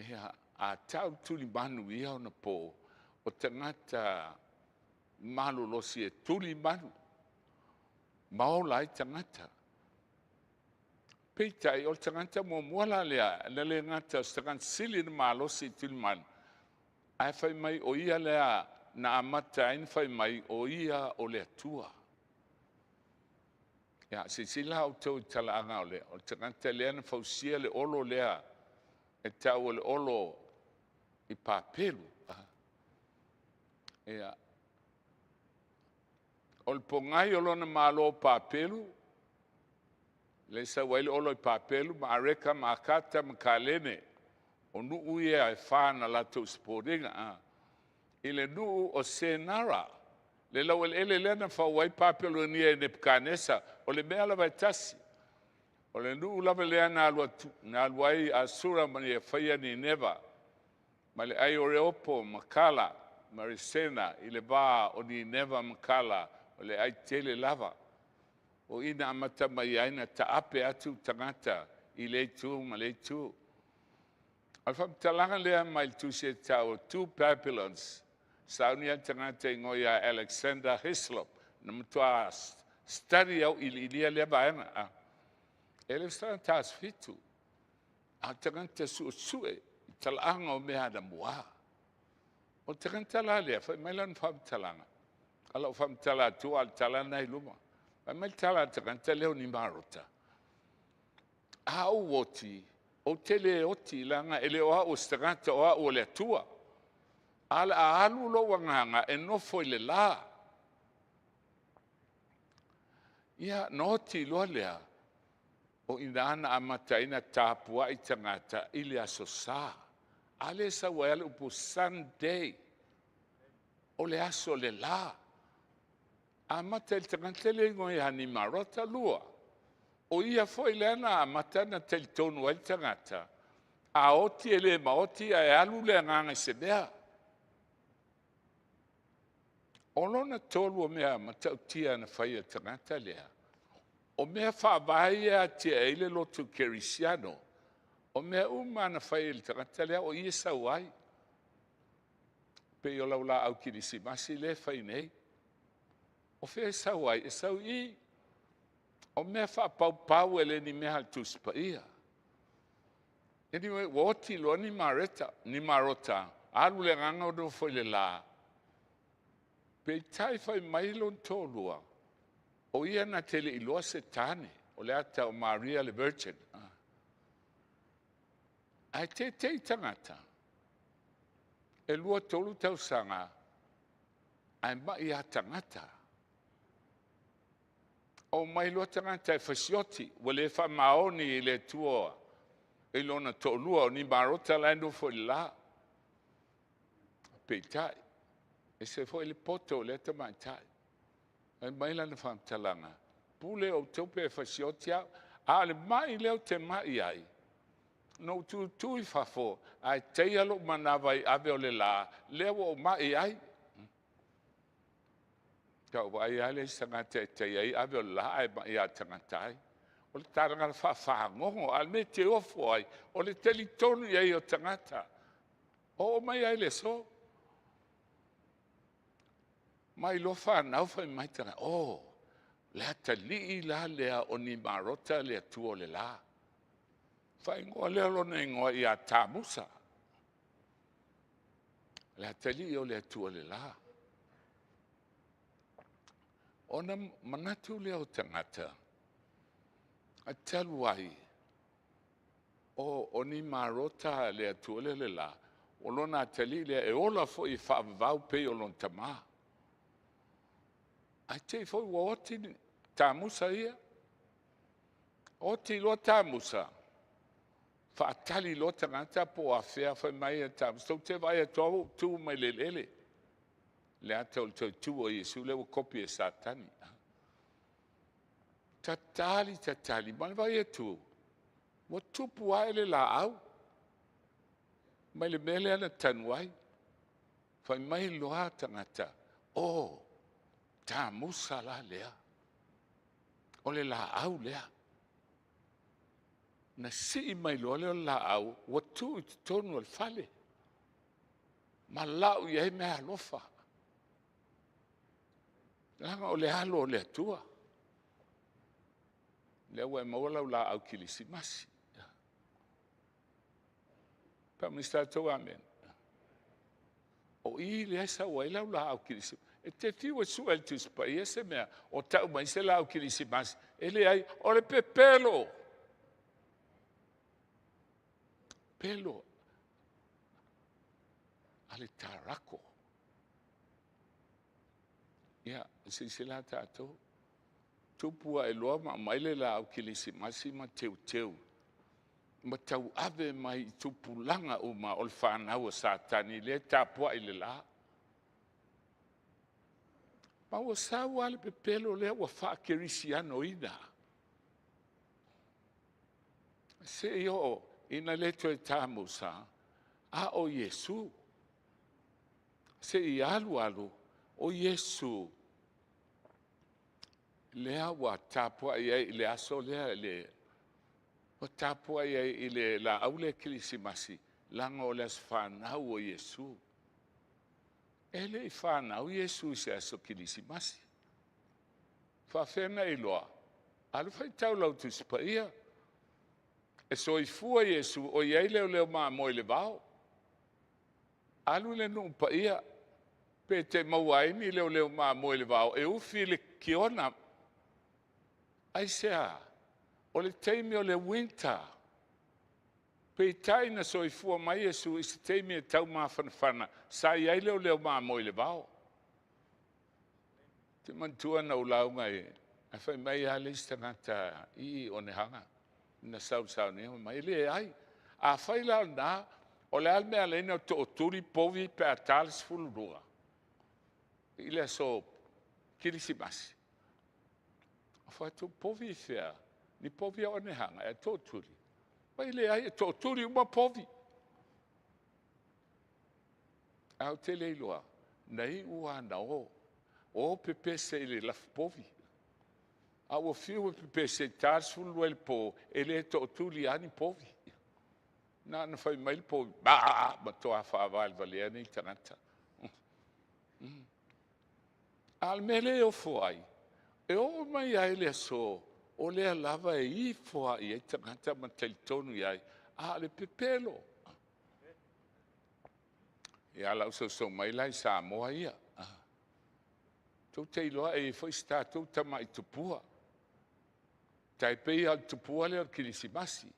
Ia, a tau tulimanu i ia ona po, o tagata malolosi e tulimanu ma ola ai tagata. Peitai, o le tagata muamua la lea, na le gata o se tagata sili ona malosi i tulimanu, ae fai mai o ia lea na amata ai ona fai mai o ia o le Atua. Ia, silasila outou i le talaaga o le tagata lea na fausia le olo lea e tau o le olo i Papelu. Ia, o le pogai o lona malo o Papelu, lea e sau ai le olo i Papelu ma Areka ma Akata ma Kalene, o nuu ia e fa na latou support ina. I le nuu o Senara, le laueleele lea na fau ai Papelonia e Nepukanesa, o le mea lava e tasi. O le nuu lava lea na alu ai Asura ma ia faia Nineva, ma le ai o Reopo ma Kala ma Resena i le va o Nineva ma Kala, o le ai tele lava. O i na amata mai ai na taape atu tagata i lea itu ma lea itu. O le faamatalaga lea mai le tusi e tau o Two Babylons, saunia le tagata e igoa ia Alexander Hislop, na matua study au iliilia lea vaega. E le o se tagata asofitu, a o le tagata suesue Talaaga o mea anamua. O le tagata la lea, fai mai lana faamatalaga, a lau faamatala atu a o le tala lena i luma. Fai mai le tala a le tagata lea o Nimarota, a ou oti, ou te le oti leaga e le o au o se tagata o au o le Atua. Ae o le a alu lou agaga e nofo i le la. Ia, ona oti loa lea, o i ina na amata ai ona tapuai tagata i le Aso Sa. A lea e sau ai lava le upu Sunday, o le aso o le la. Amata i le tagata lea e igoa ia Nimarota. Lua, o ia foi lea na amata ona talitonu ai le tagata, a oti e le maoti ae alu le agaga i se mea. O lona tolu o mea matautia na fai e le tagata lea, o mea faavae ia e atiae ai le lotu kerisiano, o mea uma lava na fai e le tagata lea, o i e sau ai. E pei o lau laau kerisimasi lea e fai nei, o fea e sau ai? E sau i i. O mea faapaupau e le o ni mea a le Tusi Paia. Anyway, ua oti loa Nimarota, alu le agaga o nofo i le la, peitai fai mai lona toalua, o ia na te le i iloa se tane, o le ata o Maria le Virgin. Ae teitei tagata, e 2, 3 tausaga, ae mai lava tagata. Omai loa tagata e fasioti, ua le faamaoni i le Atua i lona toalua, o Nimarota la e nofo i le la. Peitai, e ese foi le poto o lea tamaitai. Fai mai lana faamatalaga, pule outou pe fasioti au, a o le mai lea ou te mai ai, na ou tutu i fafo ae taia lou manava i ave o le la, lea ua ou mai ai. Faatoa ou vaai lava lea i se tagata e taia ai ave o le la ae mai lava tagata ai. O le tala faafagogo, a o le mea e te ofo ai, o le talitonu i ai o tagata. Oo mai lava i le aso. Mai loa fanau fai mai tagata, o, le atalii la lea o Nimarota le atua o le la. Faaigoa lea o lona igoa ia Tamusa, le atalii o le atua o le la. Ona manatu lea o tagata, talu ai o Nimarota le atua lea o le la, o lona atalii lea e ola foi e faavavau pei o lona tama. Ae te i foi ua oti Tamusa ia. Oti loa Tamusa, faatali loa tagata po o afea, fai mai a Tamusa, tou te vaai atu lava ua ou tu mai le eleele, le ata o le toitu o Iesu lea ua kopi e Satani. Tatali, tatali, ma le vaai atu, ua tupu ae le laau mai le mea lea na tanu ai. Fai mai loa tagata, o, Tamusa la lea, o le laau lea. Na sii mai loa lea o le laau, ua tuu i totonu o le fale, ma lau i ai meaalofa, leaga o le alo o le Atua. Lea ua e maua lau laau kerisimasi. Faaminisita outou, amene. O i lea e sau ai lau laau kerisimasi. E te fiu e sue i le Tusi Paia se mea o tau mai se laau kerisimasi, e leai, o le pepelo. Pepelo a le tarako. Ia, silasila tatou, tupu ae loa ma aumai le laau kerisimasi ma teuteu ma tauave mai i tupulaga uma o le fanau a Satani lea e tapuai i le la. Ma ua sau lava le pepelo lea ua faakerisianoina, seia oo ina le toe Tamusa, a o Iesu. Seia alu alu o Iesu lea ua tapuai ai i le aso lea, ua tapuai ai i le laau lea kerisimasi, leaga o le aso fanau o Iesu. E le i fanau Iesu i se aso kerisimasi. E faapefea ona e iloa? Alu faitau i lau Tusi Paia. E soifua Iesu o i ai leoleo mamoe i le vao. Alu i le nuu paia, pe te maua ai ni leoleo mamoe i le vao e ufi i le kiona. Aisea? O le taimi o le winter. Peitai na soifua mai Iesu i se taimi e taumafanafana, sa i ai leoleo mamoe i le vao. Ou te manatua na ou lauga i, ae fai mai lava le isi tagata i i Onehaga na sau i le sauniga, fai mai, e leai, afai la o lena, o le a le mea e ala ai ona tootuli povi pe a ta le 12 i le aso Kerisimasi? Ou fai atu, povi i fea? Ni povi a Onehaga ea e tootuli? Fai mai, leai, e tootuli uma povi. Ae ou te le iloa, na iu lava ina o, o pepese i le lafupovi. A ua fiu e pepese e ta le 12 i le po, e le tootuli lava ni povi. Na ona fai mai le povi, baa, matua faavalevalea nei tagata. A o le mea lea e ofo ai, e oo mai lava i le aso, o lea lava e ifo lava i ai tagata ma talitonu i ai, a o le pepelo. Ia, o lau soso mai la i Samoa ia, tou te iloa e i ai foi si tatou tamai tupua, tai pei lava o le tupua lea o le Kerisimasi.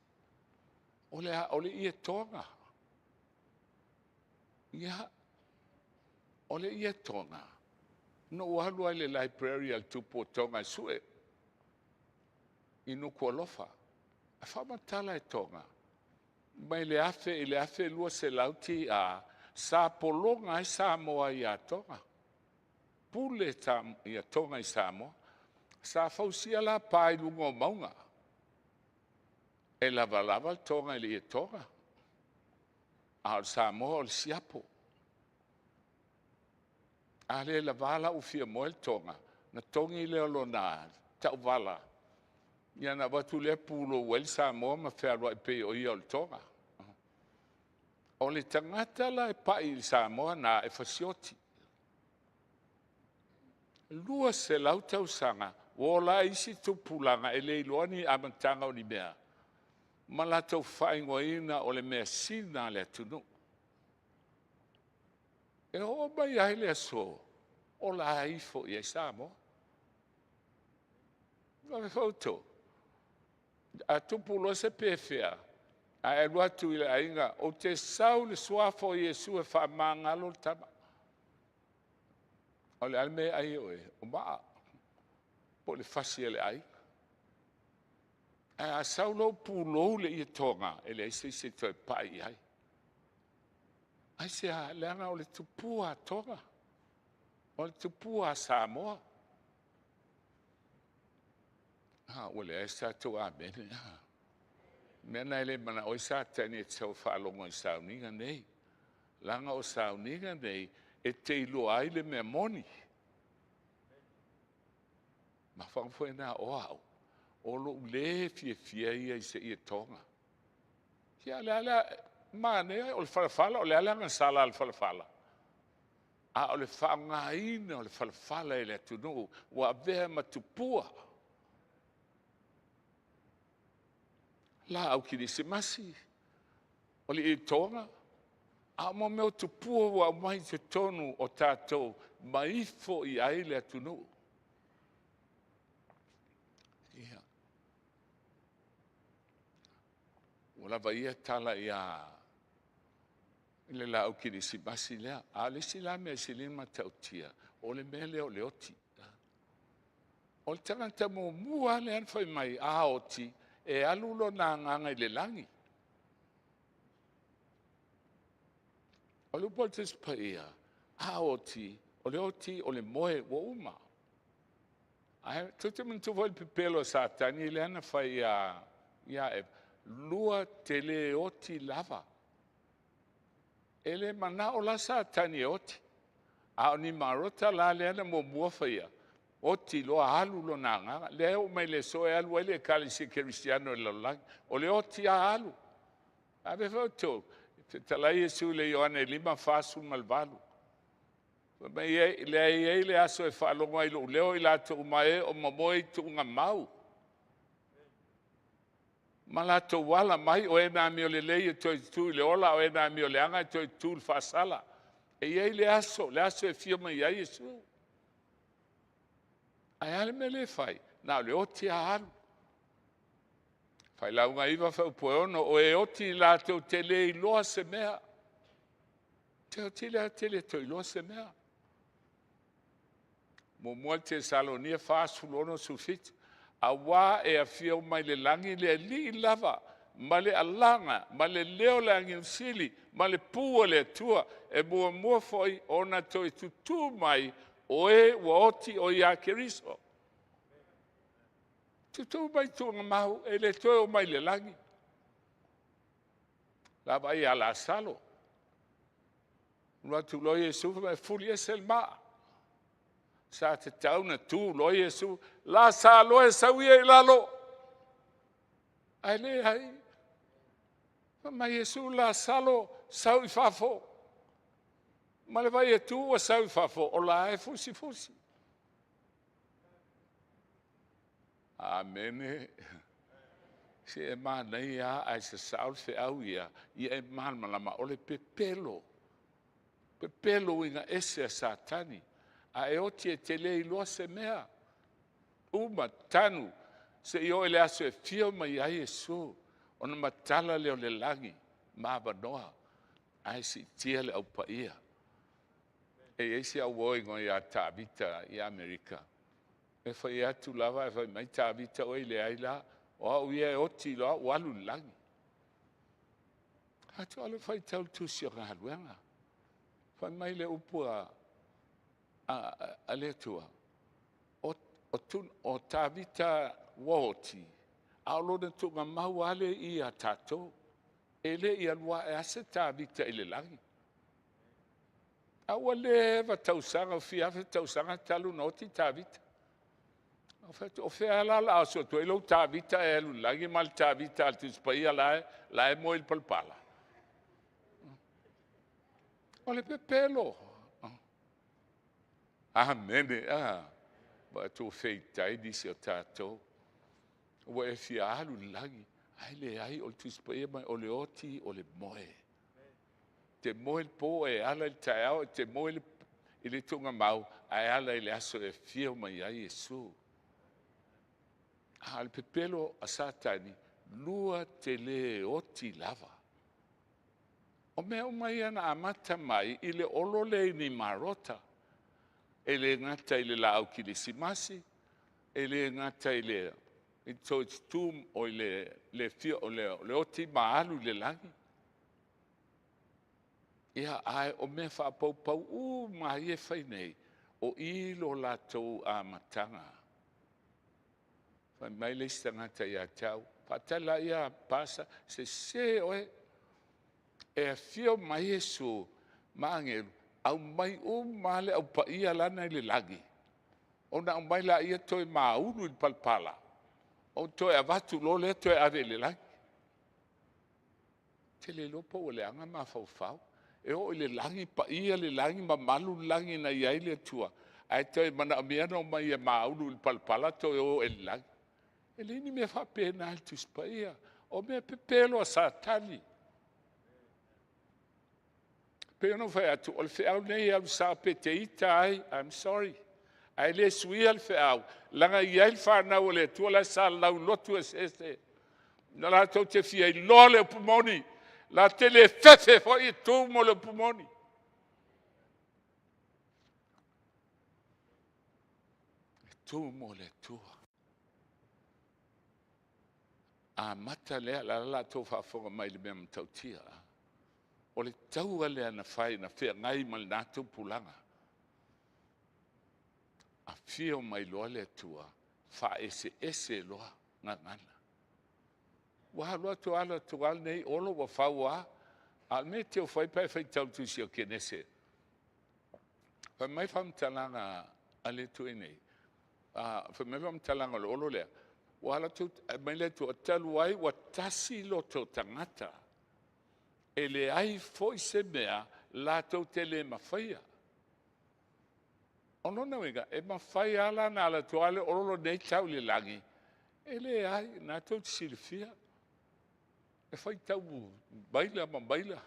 O le a? O le ietoga. Ia, o le ietoga, na ou alu lava i le library a le tupu o Tonga e sue i Nukualofa, e faamatala e Tonga, mai le 1000 i le 1200 TA, sa pologa ai Samoa ia Tonga, pule Tonga i Samoa. Sa fausia la pa i luga o mauga, e lavalava le Tonga i le ietoga, a o le Samoa o le siapo. A le lava la ua fia moe le Tonga, ona togi lea o lona ta'uvala, ia ona avatu lea pulou ai le Samoa ma fealuai pei o ia o le Toga. O le tagata la e pai i le Samoa lena, e fasioti. 200 tausaga ua ola ai isi tupulaga e le iloa ni amataga o ni mea, ma latou faaigoaina o le measina a le atunuu. E oo mai lava i le aso, o la e ifo i ai Samoa. Outou, a tupu loa se pefea, ae e alu atu i le aiga, ou te sau i le suafa o Iesu e faamagalo le tama. O le a le mea e ai e oe? O maa, po o le fasi a le aiga. Ae a sau loa pulou le ietoga, e leai se isi e toe pai i ai. Aisea? Leaga o le tupua a Toga, o le tupua a Samoa. A ua leai se tatou amene. O le mea lena e le manao ai Satani e te sau e faalogo i sauniga nei, leaga o sauniga nei e te iloa ai le mea moni. Mafuaaga foi lena o au, o lou le fiafia ia i se ietoga. Ia o le a le manaia o le falafala, o le a le agasala a le falafala? A o le faaaogaina o le falafala e le atunuu ua avea ma tupua. Laau kerisimasi, o le ietoga, a o mea o tupua ua aumai i totonu o tatou ma ifo i ai le atunuu. Ia, ua lava ia tala i le laau kerisimasi lea. A o le isi la mea e sili ona matautia, o le mea lea o le oti. O le tagata muamua lava lea na fai mai a oti, e alu lona agaga i le lagi. O le upu a le Tusi Paia, a oti, o le oti o le moe ua uma. Ae tou te manatua foi le pepelo a Satani lea na fai ia Eva, lua te le oti lava. E le manao la Satani e oti, a o Nimarota la lea na muamua faia, oti loa alu lona agaga. Lea e oo mai le aso e alu ai le Ekalesia Kerisiano i le lalolagi, o le oti lava alu. A fai outou, fetalai Iesu i le Ioane 5:48, fai mai lea e i ai le aso e faalogo ai i lou leo i latou uma e o momoe i tuugamau ma latou ala mai, o e na amio lelei e toe tutu i le ola, a o e na amio leaga e toe tutu i le faasala. E i ai le aso, le aso e afio mai ai Iesu. Ae a le mea lea e fai? Na o le oti a alu. Failauga 9 faaupu e 6, o e oti latou te le iloa se mea. Te oti lea te le toe iloa se mea. Muamua Tesalonia 4, 16, 17, auā e afio mai le lagi le Alii lava ma le alaga ma le leo o le agelu sili ma le pū a le Atua, e muamua foi ona toe tutū mai o e ua oti o ia Keriso. Tutū mai tuugamau, e le toe oo mai i le lagi. Vaavaai ia Lasalo, alu atu loa Iesu fai mai, fuli ese le maa. Sa tatau ona tu loa Iesu, Lasalo e, sau ia i lalo. Ae leai, fai mai Iesu, Lasalo, sau i fafo. Ma le vaai atu ua sau i fafo, o la e fusifusi. Amene. Se e manaia lava ae sasao le feau ia, ia e malamalama o le pepelo, pepelo uiga ese a Satani, a e oti e te le iloa se mea. Uma tanu seia oo i le aso e afio mai ai Iesu, ona matala lea o le lagi ma avanoa, ae siitia le au paia. E i ai si au uo e igoa ia Tavita i Amerika, e fai atu lava ae fai mai Tavita, oi leai la, o au ia e oti loa au ua alu i le lagi. Atu alu faitau i le tusi o Galuega. Fai mai le upu a le Atua, o Tavita ua oti, a o lona tuugamau lava lea e i ia tatou. E le i alu ae lava se Tavita i le lagi. A ua leva tausaga, ua fia afe tausaga talu ona oti Tavita. Ou fai atu, o fea la o le a oso atu ai lou Tavita e alu i le lagi, ma le Tavita a le Tusi Paia la e moe i le palapala? O le pepelo. Amene. Vaai atu ua feitai nisi o tatou. Ua e fia alu i le lagi, ae leai, o le Tusi Paia fai mai o le oti o le moe. E te moe i le po e ala i le taeao, e te moe i le tuugamau, ae ala i le aso e afio mai ai Iesu. A o le pepelo a Satani, lua te le oti lava. O mea uma ia na amata mai i le olo lea i Nimarota. E le gata i le laau kerisimasi, e le gata i le toe tutu o le oti ma alu i le lagi. Ia, ae o mea faapaupau uma lava ia e fai nei, o i lo latou amataga. Fai mai le isi tagata ia te au, faatali laia pasa, sese oe, e afio mai Iesu ma agelu, aumai uma lava le au paia la na i le lagi, ona aumai lea toe maulu i le palapala, ona toe avatu loa lea toe ave i le lagi. Ou te le iloa po ua leaga mafaufau. E oo i le lagi, paia le lagi, mamalu le lagi na i ai le Atua, ae toe manaomia ona omai e maulu i le palapala toe o i le lagi. E leai ni mea faapena i le Tusi Paia. O mea pepelo a Satani. E pei ona ou fai atu, o le feau lenei e alu sao pe te ita ai, I'm sorry. Ae le suia le feau, leaga e i ai le fanau a le Atua la e salalau i lotu eseese, na latou te fia iloa le upu moni, latou te le fefe foi e tu mo le upu moni. E tu mo le Atua. Amata lea, o la o le a outou faafofoga mai i le mea matautia. O le taua lea na fai na feagai ma lena tupulaga. Afio mai loa le Atua, faaeseese loa gagana. Ua alu atu alu atu lava lenei Olo ua fau lava. A o le mea e te fai pe a e faitau i le tusi o Kenese, fai mai le faamatalaga a le Atua nei, fai mai le faamatalaga o le Olo lea, ua alu atu aumai le Atua, talu ai ua tasi loto tagata, e leai foi se mea latou te le mafaia. O lona uiga, e mafai lava la ona alu atu lava le Olo lenei tau i le lagi? E leai, o lena tou te silafia, e faitau maila ma maila.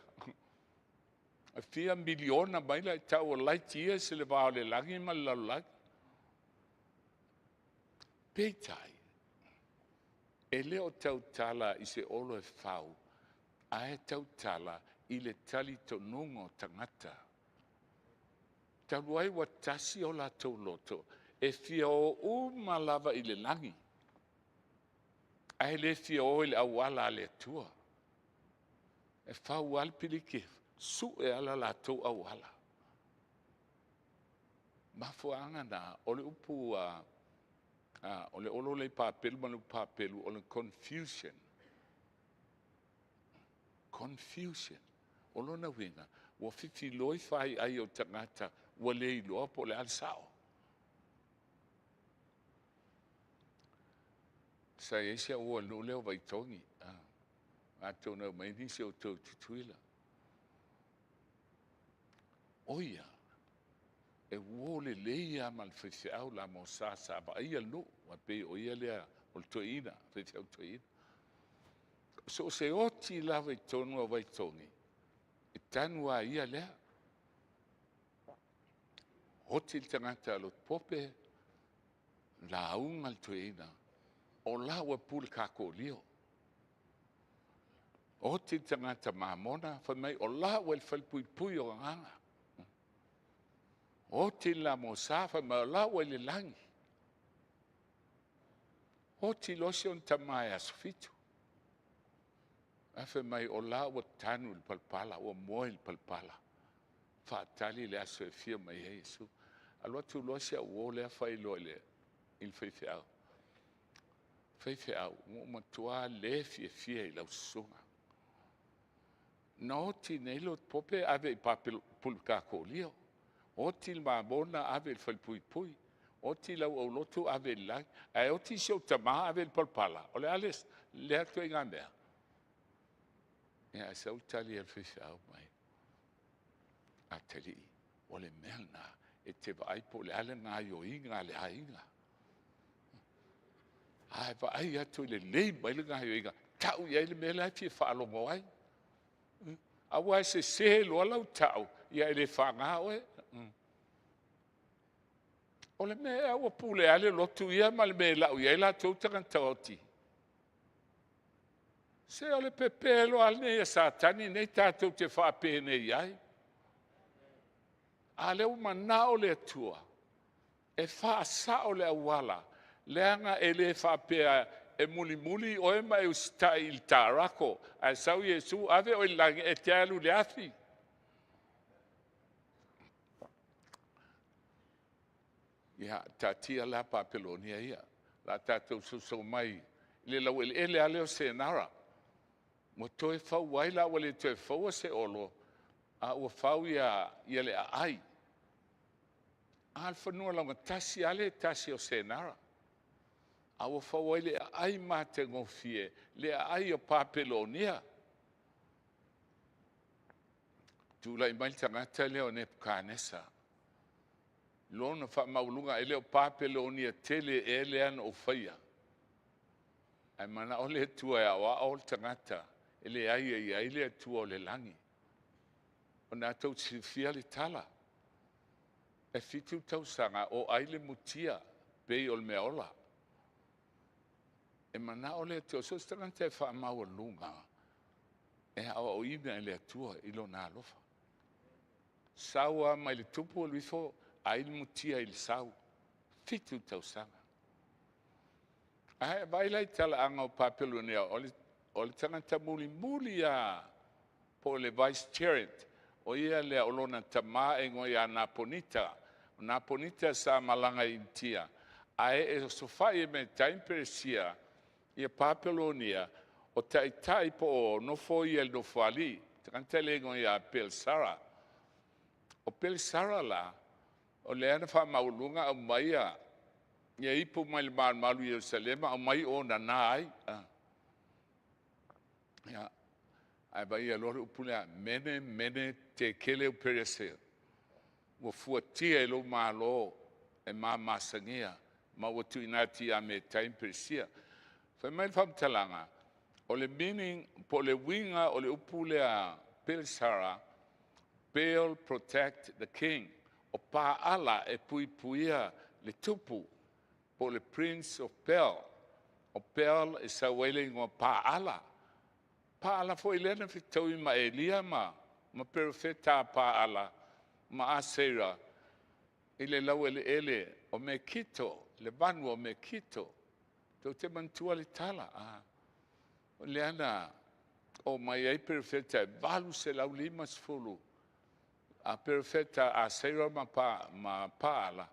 E fia miliona mai la i tau o light years le va o le lagi ma le lalolagi. Peitai, e le o tautala i se olo e fau, ae tautala i le talitonuga o tagata. Talu ai ua tasi o latou loto, e fia o uma lava i le lagi, ae le fia o i le auala a le Atua. E fau lava le piliki, sue lava le latou auala. Mafuaaga na, o le upu a o le olo lea i Papelu ma le upu Papelu, o le confusion. Confusion. O lona uiga, ua fifiloi faiai o tagata ua le iloa po o le a le sao. Sa i ai si au uo i le nuu lea o Vaitogi, atonu e omai nisi o outou i Tutuila. O ia, e uo lelei lava ma le faifeau La Mosa sa vaaia le nuu, aua pei o ia lea o le toeaina, faifeau toeaina. So o se oti lava i totonu o Vaitogi, e tanu lava e ia lea. Oti le tagata a Lotopope, lauga le toeaina, o la ua pule kakolio. Oti le tagata Mamona, fai mai o la ua i le falepuipui o agaga. Oti le La Mosa, fai mai o la ua i le lagi. Oti loa si ona tama i aso 7, ae fai mai o la ua tanu i le palapala, ua moe i le palapala, faatali le aso e afio mai ai Iesu. Alu atu loa si au uo lea fai loa i le faifeau, faifeau, ua ou matua le fiafia i lau susuga. Na oti nei Lotopope ave i Pulekakolio, oti le Mamona ave i le falepuipui, oti lau aulotu ave i le lagi, ae oti si ou tama ave i le palapala. O le a lea ituaiga mea? Ia, ae sau le tali a le faifeau mai, atalii, o le mea lena e te vaai po o le a le gaoioiga a le aiga. A e vaai atu e lelei mai le gaoioiga, tau i ai le mea la e fia faalogo ai. Aua e sese loa lau tau, ia e le faga oe. O le mea ea ua pule ai le lotu ia ma le mea e lau i ai latou tagata oti? Se o le pepelo lava lenei a Satani nei tatou te faapenei ai. A lea ua manao le Atua e faasao le auala, leaga e le faapea e mulimuli oe ma e usitai i le tarako, ae sau Iesu ave oe i le lagi, e te alu i le afi. Ia, taatia la Papelonia ia, o le a tatou soso mai i le laueleele lava lea o Senara. Ua toe fau ai la, ua le toe faua se olo, a ua fau ia le aai. A o le fanua laugatasi lava lea e tasi o Senara, a ua fau ai le aai matagofie, le aai o Papelonia. Tulai mai le tagata lea o Nepukanesa, lona faamaualuga, e le o Papelonia tele ea lea na ou faia? Ae manao le Atua e aoao le tagata e leai e i ai le Atua o le lagi. O lena tou te silafia le tala, e 7 tausaga o ai le mutia pei o le meaola. E manao le Atua, so o se tagata e faamaualuga, e aoaoina e le Atua i lona alofa. Sau lava mai le tupu alu ifo ai le mutia i le sau, 7 tausaga. Ae vaai la i talaaga o Papelonia, o le tagata mulimuli lava po o le vicegerent, o ia lea o lona tama e igoa ia Naponita. O Naponita sa malaga i Initia, ae e osofai ai ma Metai ma Peresia ia Papelonia, o taitai po o nofo ia i le nofoalii, tagata lea e igoa ia Pelsara. O Pelsara la, o lea na faamaualuga aumai ia ipu mai le malumalu i Ierusalema, aumai o nana ai. Ia, ae vaai loa le upu lea, mene, mene, tekele peresia. Ua fuatia e lou Malo e mamasagia, ma ua tuuina atu ia Metai ma Peresia. Fai mai le faamatalaga, o le meaning po o le uiga o le upu lea Pelsara, Baal protect the king. O Paala e puipuia le tupu, po o le prince of Bel. O Bel e sau ai le igoa Paala. Paala foi lea na fetaui ma Elia ma perofeta a Paala ma Asera i le laueleele o Mekito, le vanu o Mekito. Tou te manatua le tala, o lea na omai ai perofeta e 850 a perofeta a Asera ma Paala,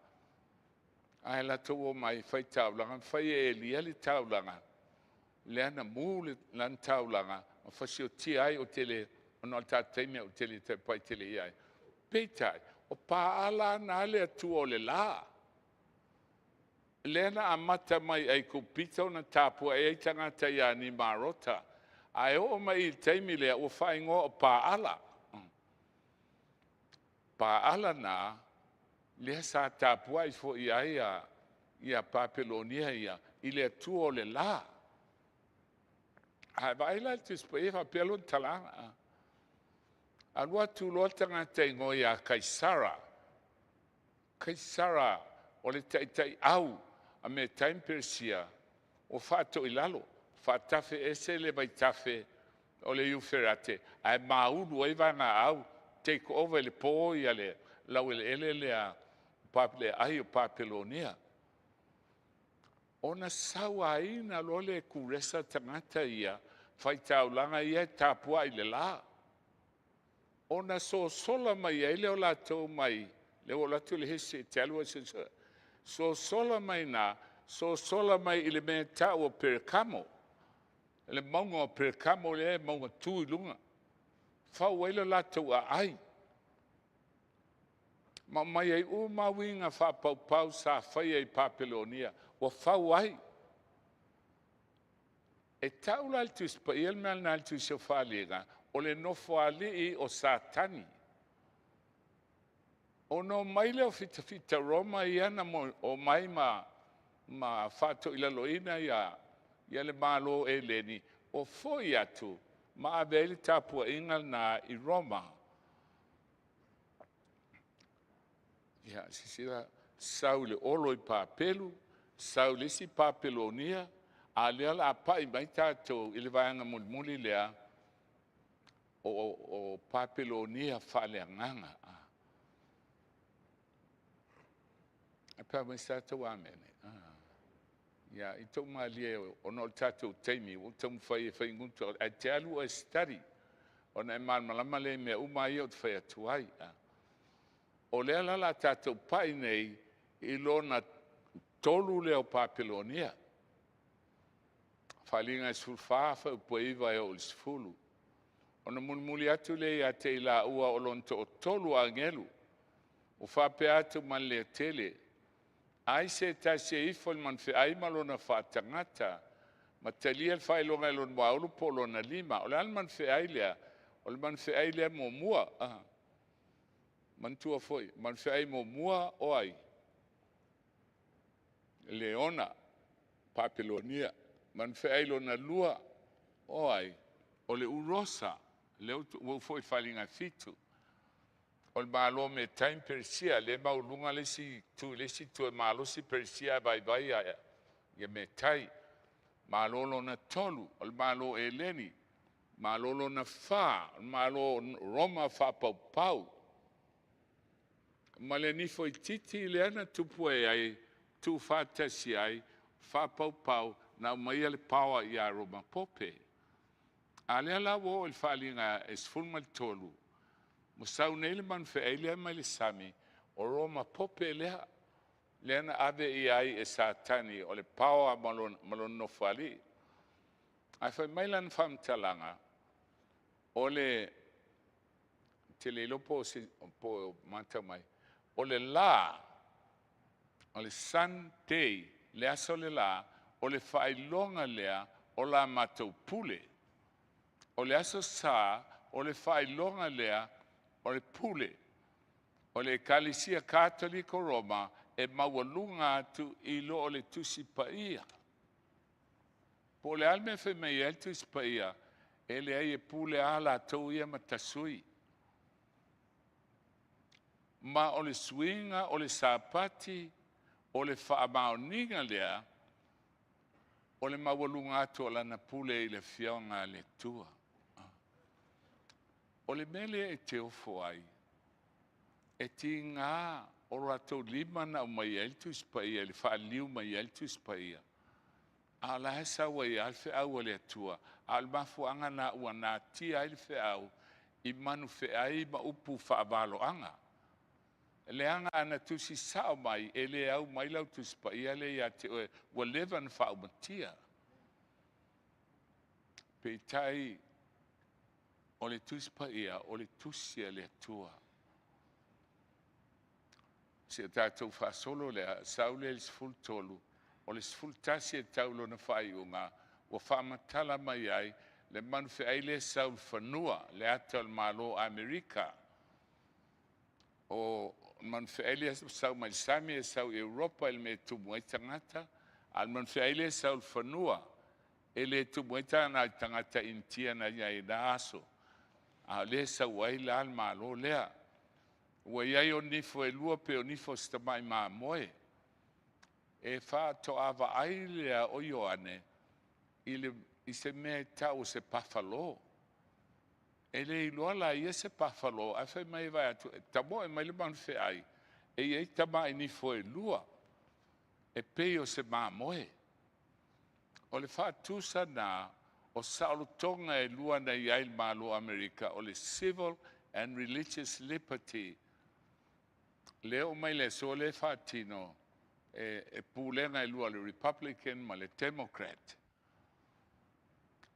ae latou omai fai taulaga, fai e Elia le taulaga, lea na mu lana taulaga ma fasiotia ai. Ou te le, ona o le tatou taimi ou te le toe pai tele i ai. Peitai, o Paala na le Atua o le la, lea na amata mai Aikupito ona tapuai ai tagata ia Nimarota, ae oo mai i le taimi lea ua faaigoa o Paala. Paala na lea sa tapuai foi ai ia Papelonia ia i le Atua o le la. A vaai la i le Tusi Paia faapea lona talaga. Alu atu loa le tagata igoa ia Kaisara. Kaisara o le taitaiau a Metai ma Peresia ua faatoilalo, faatafe ese le vaitafe o le Euferate ae maulu ai vaegaau, take over i le po ia le laueleele lea le aai o Papelonia. Ona sauaina loa lea e Kuresa tagata ia faitaulaga ia e tapuai i le la. Ona sosola mai ai lea o latou mai, lea ua alu atu le history e te alu e suesue. Sosola mai i ina, sosola mai i le mea e tau o Perekamo, le mauga o Perekamo lea e mauga tu i luga, fau ai le latou aai, ma aumai ai uma uiga faapaupau sa faia i Papelonia, ua fau ai. E tau la i le Tusi Paia le mea lena i le Tusi o Faaaliga, o le nofoalii o Satani. Ona omai lea o fitafita Roma ia na omai ma faatoilaloina ia le Malo o Eleni, o foi atu ma ave ai le tapuaiga lena i Roma. Ia, silasila, sau i le olo i Papelu, sau i le isi Papelonia, a o lea o le a pai mai tatou i le vaega mulimuli lea o Papelonia faaleagaga. Ae pe a fai mai se tatou amene. Ia, i tou malie ona o le tatou taimi, ua ou taumafai e faigutu, ae te alu oe e study ona e malamalama lea i mea uma ia ou te fai atu ai. O lea la o le a tatou pai nei i lona tolu lea o Papelonia. Faaaliga e 14 fuaiupu e 9 e oo i le 10. Ona mulimuli atu lea ia te i laua o lona toatolu o agelu, ua faapea atu ma le leotele, ai se tasi e ifo i le manufeai ma lona faatagata ma talia le faailoga i lona muaulu po o lona lima. O le a le manufeai lea? O le manufeai lea muamua. Manatua foi, manufeai muamua o ai? Leona, Papelonia. Manufeai lona lua o ai? O le Urosa, lea ua foi i le Faaaliga 7. O le Malo o Metai ma Peresia, lea e maualuga le isi itu i le isi itu, e malosi Peresia ae vaivai ia Metai. Malo lona tolu, o le Malo o Eleni. Malo lona fa, o le Malo o Roma faapaupau. Ma le nifo itiiti lea na tupu ai, tuufaatasi ai, faapaupau, na aumaia le power ia Roma Pope. A lea la ua oo i le Faaaliga e 13, ua sau nei le manufeai lea mai le sami, o Roma Pope lea, lea na ave i ai e Satani, o le power ma lona nofoalii. Ae fai mai lana faamatalaga, o le te le iloa po o matau mai, o le la, o le Sunday, le aso le la, o le faailoga lea o la matou pule. O le aso Sa, o le faailoga lea o le pule. O le Ekalesia Katoliko Roma e maualuga atu i lo o le Tusi Paia. Po o le a le mea e fai mai ai le Tusi Paia, e leai e pule lava latou ia ma tasui. Ma o le suiga o le Sapati o le faamaoniga lea o le maualuga atu o lana pule i le afioga a le Atua. O le mea lea e te ofo ai, e tiga o latou lima na aumai ai le Tusi Paia i le faaliliu mai ai le Tusi Paia, a o la e sau ai lava le feau a le Atua, a o le mafuaaga lena ua natia ai le feau i manufeai ma upu faavaloaga. Leaga ana tusi sao mai, e le au mai lau Tusi Paia lea ia te oe, ua leva ona faaumatia. Peitai, o le Tusi Paia, o le tusi a le Atua. Se tatou faasolo lea, sau lea i le 13, o le 11 e tau lona faaiuga, ua faamatala mai ai le manufeai lea sau i fanua, le ata o le Malo o Amerika. O le manufeai lea sau mai le sami e sau i Europa i le mea e tumu ai tagata, a o le manufeai lea sau i fanua, e le tumu ai tagata Initia na i ai i na aso, a o lea e sau ai la le Malo lea. Ua i ai o nifo e lua pe o nifo o se tamai mamoe. E faatoa vaai lea o Ioane i se mea e tau o se pafalo. E le iloa la ia se pafalo, ae fai mai e vaai atu, e tamoe mai le manufeai, e i ai tamai nifo e lua, e pei o se mamoe. O le faatusa na o saolotoga e lua na i ai le Malo o Amerika, o le civil and religious liberty. Lea o mai le aso lea faatino e pulega e lua, le Republican ma le Democrat.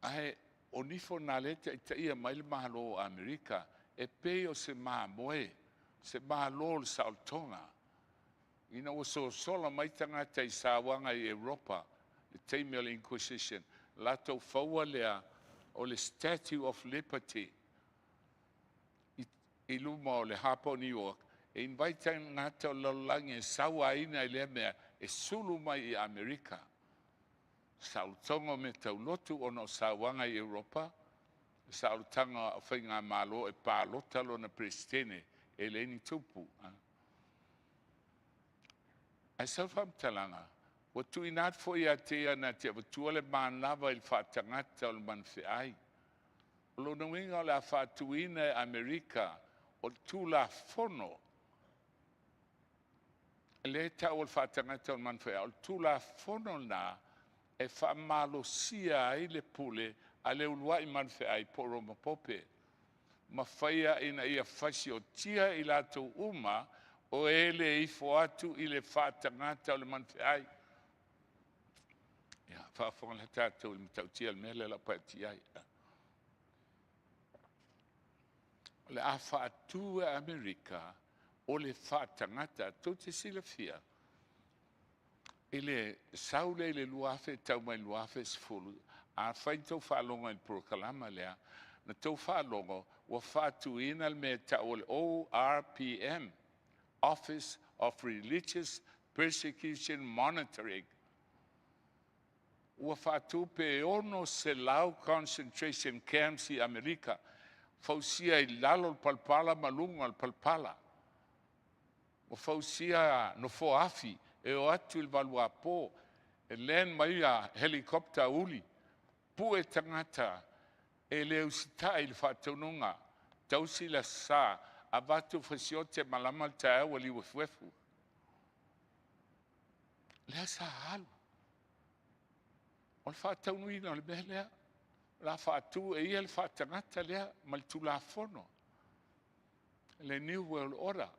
Ae o nifo na lea taitaia mai le Malo o Amerika, e pei o se mamoe, se malo o le saolotoga. Ina ua sosola mai tagata i sauaga i Europa, le taimi o le Inquisition, latou faua lea o le Statue of Liberty i luma o le Harbour o New York, e invite tagata o le lalolagi e sauaina i lea mea, e sulu mai i Amerika. Saolotoga o mea taulotu ona o sauaga i Europa, saolotaga o faigamalo e palota lona peresetene, e leai ni tupu. Ae sau faamatalaga, ua tuuina atu foi ia te ia na te avatua le manava i le faatagata o le manufeai. O lona uiga o le a faatuina e Amerika o le Tulafono lea e tau o le faatagata o le manufeai, o le Tulafono lena e faamalosia ai le pule a le uluai manufeai po o Roma Pope, ma faia ina ia fasiotia i latou uma o e le ifo atu i le faatagata o le manufeai. Ia, faafofoga le tatou i le matautia o le mea lea o le a paetia ai. O le a faatu e Amerika o le faatagata. Tou te silafia i le sau lea i le 2000 tau mai 2010, a fai tou faalogo i le polokalama lea, na tou faalogo ua faatuina le mea e tau o le ORPM, Office of Religious Persecution Monitoring. Ua faatu pe 600 concentration camps i Amerika, fausia i lalo o le palapala ma luga o le palapala. Ua fausia nofoa afi e o atu i le valuapo, e land mai a helicopter uli, pue tagata e le usitai i le faatonuga, tausi le Aso Sa, avatu fasiote malama le taeao ua liuefuefu. Lea sa alu. O le faataunuina o le mea lea, o le a faatu e ia le faatagata lea ma le Tulafono, le New World Order.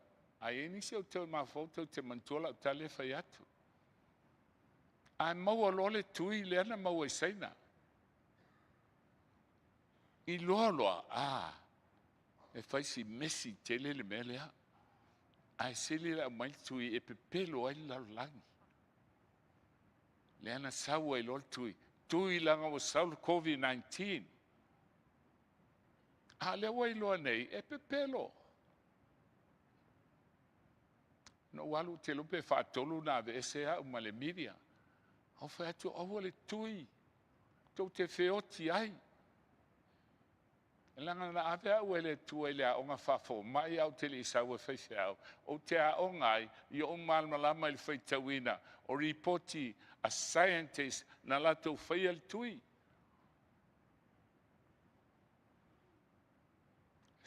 A i ai nisi o toe mafaufau, tou te manatua lau tala e fai atu. Ae maua loa le tui lea na maua i Saina. I loa loa, e fai si mesi tele le mea lea. Ae sili le aumai le tui e pepelo ai le lalolagi. Lea na sau ai loa le tui. Tui leaga ua sau le COVID-19. A lea ua iloa nei, e pepelo. Na ou alu te iloa pe faatolu na aveese au ma le media. Au fai atu, aua le tui, tou te feoti ai. E laga na ave au e le Atua i le aoga faafomai ae ou te le i sau e faifeau, ou te aoga ai ia ou malamalama i le faitauina o lipoti a scientists na latou faia le tui.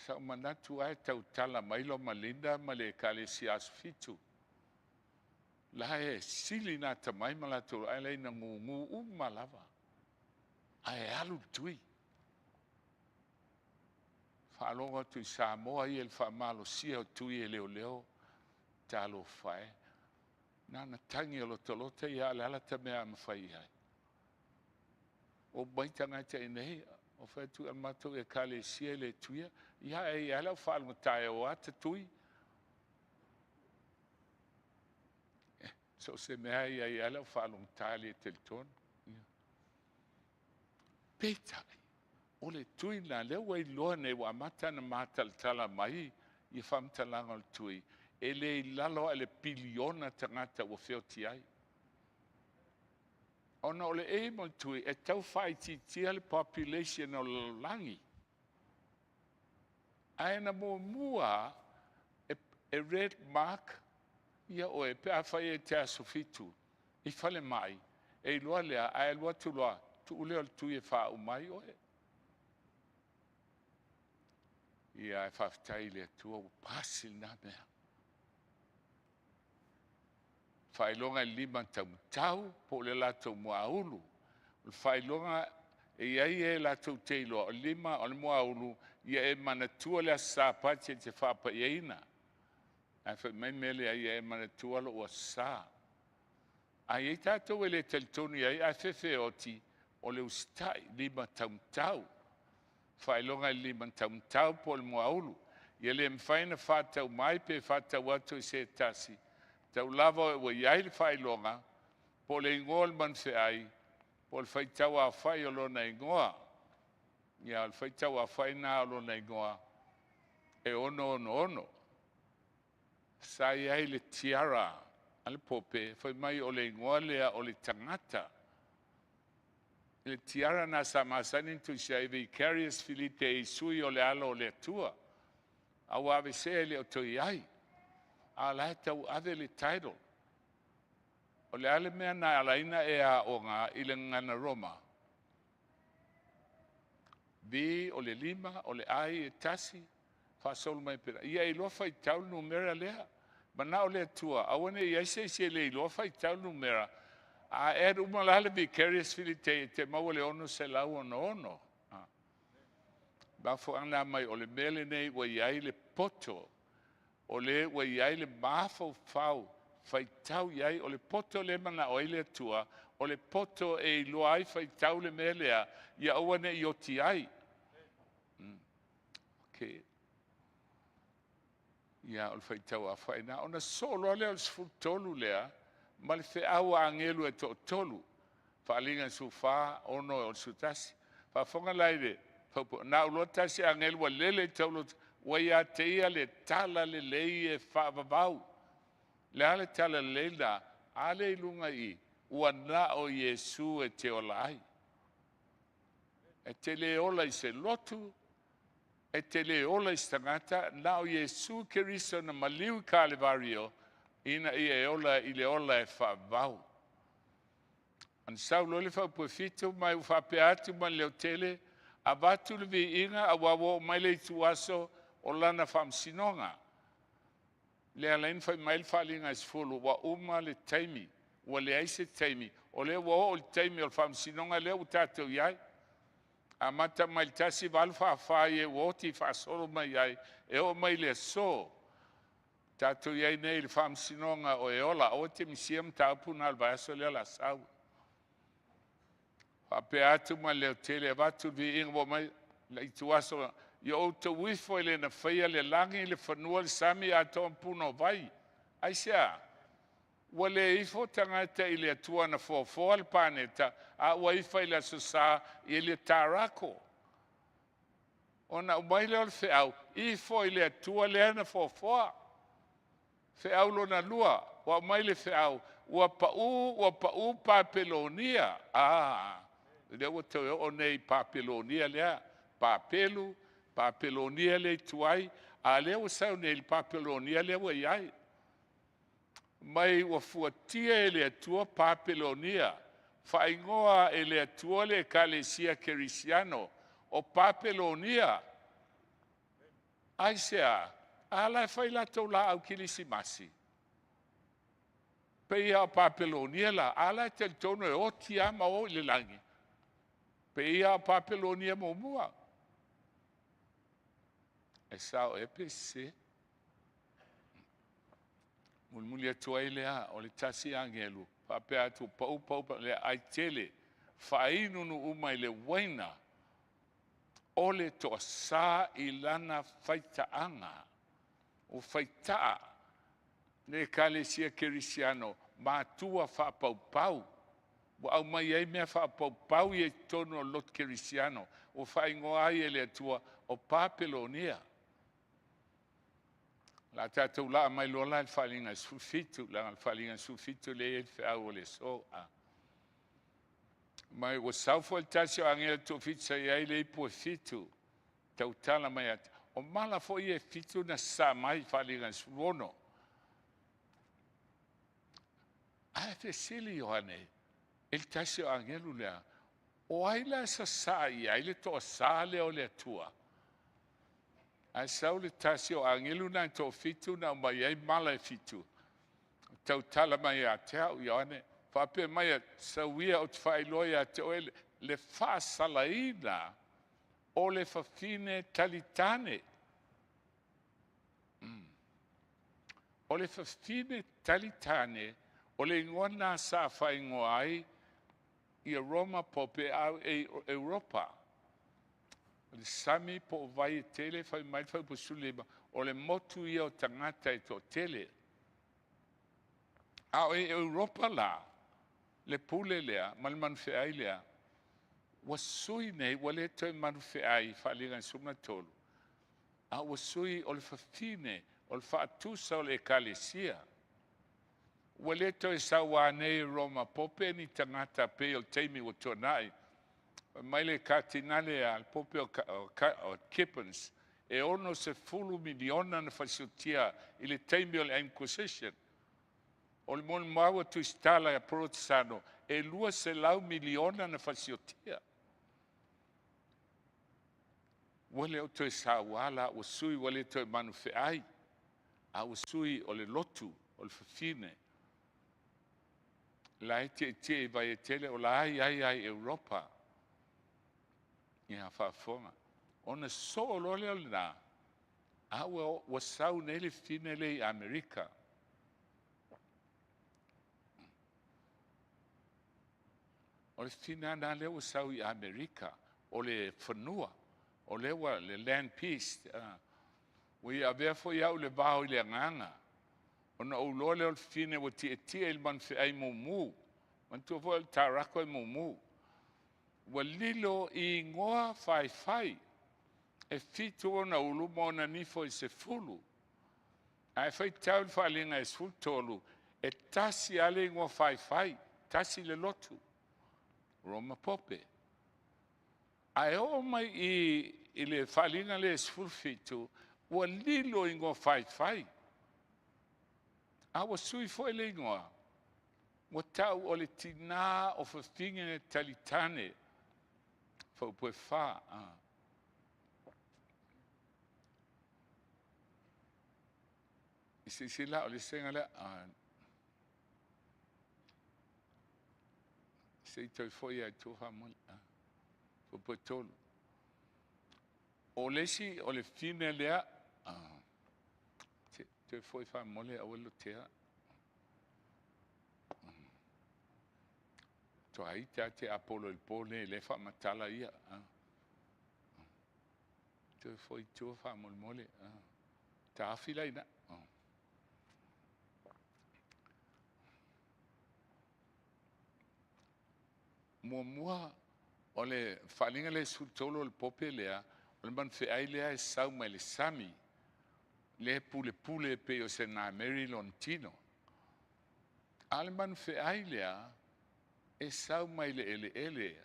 Sa ou manatu lava e tautala mai Loma Linda ma le Ekalesia Aso Fitu, la e sili ona atamai ma latou, ae leai na gugu uma lava, ae alu le tui. Faalogo atu i Samoa ia i le faamalosia o tui e leoleo, talofa e. Na ona tagi e lotolota ia, a o le a la ta mea a mafai i ai? Ua omai tagata i inei, ou fai atu, o le matou ekalesia e le tuia. Ia ae i ai lau faalogogata e o ata tui. So o se mea e i ai lava lau faalogogata e le talitonu. Peitai, o le tui lena, lea ua iloa nei ua amata ona matalatala mai ia faamatalaga o le tui, e le i lalo ae le piliona tagata ua feoti ai. Ona o le aim o le tui, e tau faaitiitia le population o le lalolagi. Ae na muamua e red mark ia oe pe a fai e te aso 7 i falemai, e iloa lea, ae alu atu loa, tuu lea o le tui e faauma ai oe. Ia, ae faafetai i le Atua ua pasi lena mea. Faailoga e lima taumatau po o le latou muaulu. O le faailoga e i ai e latou te iloa, o le lima o le muaulu, ia e manatua le aso Sapati e te faapaiaina. Ae fai mai mele a ia e manatua lou aso Sa. A i ai tatou e le talitonu i ai ae fefeoti, o le usitai, lima taumatau. Faailoga e lima taumatau po o le muaulu. Ia le mafai ona faatau mai pe faatau atu e se tasi, tau lava ua i ai le faailoga, po o le igoa o le manufeai, po o le faitau aofai o lona igoa. Ia, o le faitau aofai lena o lona igoa e 666. Sa i ai le tiara a le Pope, fai mai o le igoa lea o le tagata. Le tiara na sa masani ona tusia ai Vicarius Filii Dei, sui o le alo o le Atua. A ua aveesea e le o toe i ai. A o la e tau ave le title. O le a le mea na ala ai ona e aoga i le gagana Roma? V o le lima, o le I e tasi, faasolo mai pea. Ia e iloa faitau le numera lea. Manao le Atua, aua ne i i ai se isi e le iloa faitau le numera. A add uma la le Vicarius Filii Dei e te maua le 666. Mafuaaga mai o le mea lenei ua i ai le poto, o le ua i ai le mafaufau faitau i ai, o le poto lea e manao ai le Atua, o le poto e iloa ai faitau le mea lea, ia aua ne i oti ai. Okay. Ia, o le faitau aofai lena. Ona sosoo loa lea o le 13 lea, ma le feau a agelu e toatolu. Faaaliga 14, 6 o le 11. Faafofoga la i le faupu, na auloa tasi agelu ua lele i tauloto, ua ia te ia le tala lelei e faavavau. Le a le tala lelei la, a lea i luga i i, ua na o Iesu e te ola ai. E te le ola i se lotu, e te le ola i se tagata, na o Iesu Keriso na maliu i Kalevario, ina ia e ola i le ola e faavavau. Ona sau loa le faupu e 7 mai ua faapea atu ma le leotele, avatu le viiga aua ua oo mai le ituaso o lana faamasinoga. Le ala ai ona fai mai le faaaliga e 10, ua uma le taimi, ua leai se taimi, o lea ua oo le taimi o le faamasinoga lea ua tatou i ai. Amata mai le 1844 ia ua oti faasolo mai ai, e oo mai le aso. Tatou i ai nei i le faamasinoga o e ola, aua te misia mataupu na o le vaiaso lea o le a sau. Faapea atu ma le leotele, avatu le viiga ua mai le ituaso, ia outou ifo i le na faia le lagi, le fanua, le sami atoa ma puna o vai. Aisea? Ua le ifo tagata i le Atua na foafoa le paneta, a ua ifo i le Aso Sa i le tarako. Ona aumai lea o le feau, ifo i le Atua lea na foafoa. Feau lona lua, ua aumai le feau, ua pau, ua pau Papelonia. Ah, lea ua toe oo nei i Papelonia lea, Papelu, Papelonia lea i tuai, a lea ua sau nei i le Papelonia lea ua i ai. Mai ua fuatia e le Atua Papelonia, faaigoa e le Atua le Ekalesia Kerisiano o Papelonia. Aisea? A la e fai latou laau kerisimasi. Pei lava o Papelonia la, a la e talitonu e oti lava ma o i le lagi. Pei lava o Papelonia muamua. E sao ea pe sese? Mulimuli atu ai lea o le tasi agelu faapea atu, pau pau le aai tele, faainu uma i le uaina o le toasā i lana faitaaga. Ua faitaa le Ekalesia Kerisiano, matua faapaupau, ua aumai ai mea faapaupau ia i totonu o le lotu kerisiano, ua faaigoa ai e le Atua o Papelonia. O le a tatou laa mai loa la i le faaaliga e 17, leaga o le faaaliga 17 lea e i ai le feau o le aso. Ma ua sau foi le tasi o agelu toafitu sa i ai le ipu e fitu, tautala mai ia te au. O mala foi ia e fitu na sasaa mai i faaaliga e 16. Ae fesili Ioane i le tasi o agelu lea, o ai la e sasaa i ai le toasā lea o le Atua? Ae sau le tasi o agelu na e toafitu na aumai ai mala e fitu, tautala mai ia te au Ioane, faapea mai, sau ia ou te faailoa ia te oe le faasalaina o le fafine talitane. O le fafine talitane, o le igoa lena sa faaigoa ai ia Roma Pope a o Europa. O le sami po o vai e tele, fai mai le fuaiupu 15, o le motu ia o tagata e toatele. A o Europa la, le pule lea ma le manufeai lea, ua sui nei, ua le toe manufeai i faaaliga 13, a ua sui o le fafine, o le faatusa o le Ekalesia. Ua le toe sauā nei e Roma Pope ni tagata pei o le taimi ua tuanai. Fai mai le Katinale a le Pope o Gibbons, e 60 miliona na fasioti i le taimi o le Inquisition. O le molimau a Tusitala e Porotesano, e 200 miliona na fasiotia. Ua le o toe sauā la, ua sui, ua le toe manufeai, a ua sui o le lotu, o le fafine. La e tietie i vai e tele, o la e i ai lava i Europa. Ia faafofoga. Ona sosoo loa lea o lena, a ua sau nei le fafine lea i Amerika. O le fafine lava lea ua sau i Amerika, o le fanua, o lea ua le land peace. Ua ia avea foi au i le vao i le agaga, ona ou iloa lea o le fafine ua tietie i le manufeai mumu. Manatua foi o le tarako e mumu. Ua lilo i igoa faifai, e 7 ona ulu ma ona nifo e 10. Ae faitau le faaaliga e 13, e tasi lava le igoa faifai, tasi le lotu, Roma Pope. Ae oo mai i le faaaliga lea e 17, ua lilo i igoa faifai, a ua sui foi le igoa, ua tau o le tina o fafine talitane, faupu e 4. Silasila o le eseesega lea. Se i toe foi lava i tua faamolemole. Faupu e 3. O le isi, o le fafine lea, toe foi faamolemole aua le lotea. Toa ita te Apolo i le po nei, lea e faamatala ia. Toe foi i tua faamolemole. Taofi la i ina. Muamua, o le faaaliga lea e 13 o le pope lea, o le manufeai lea e sau mai le sami, lea e pulepule pei o se gameri lona tino. A o le manufeai lea, e sau mai le eleele.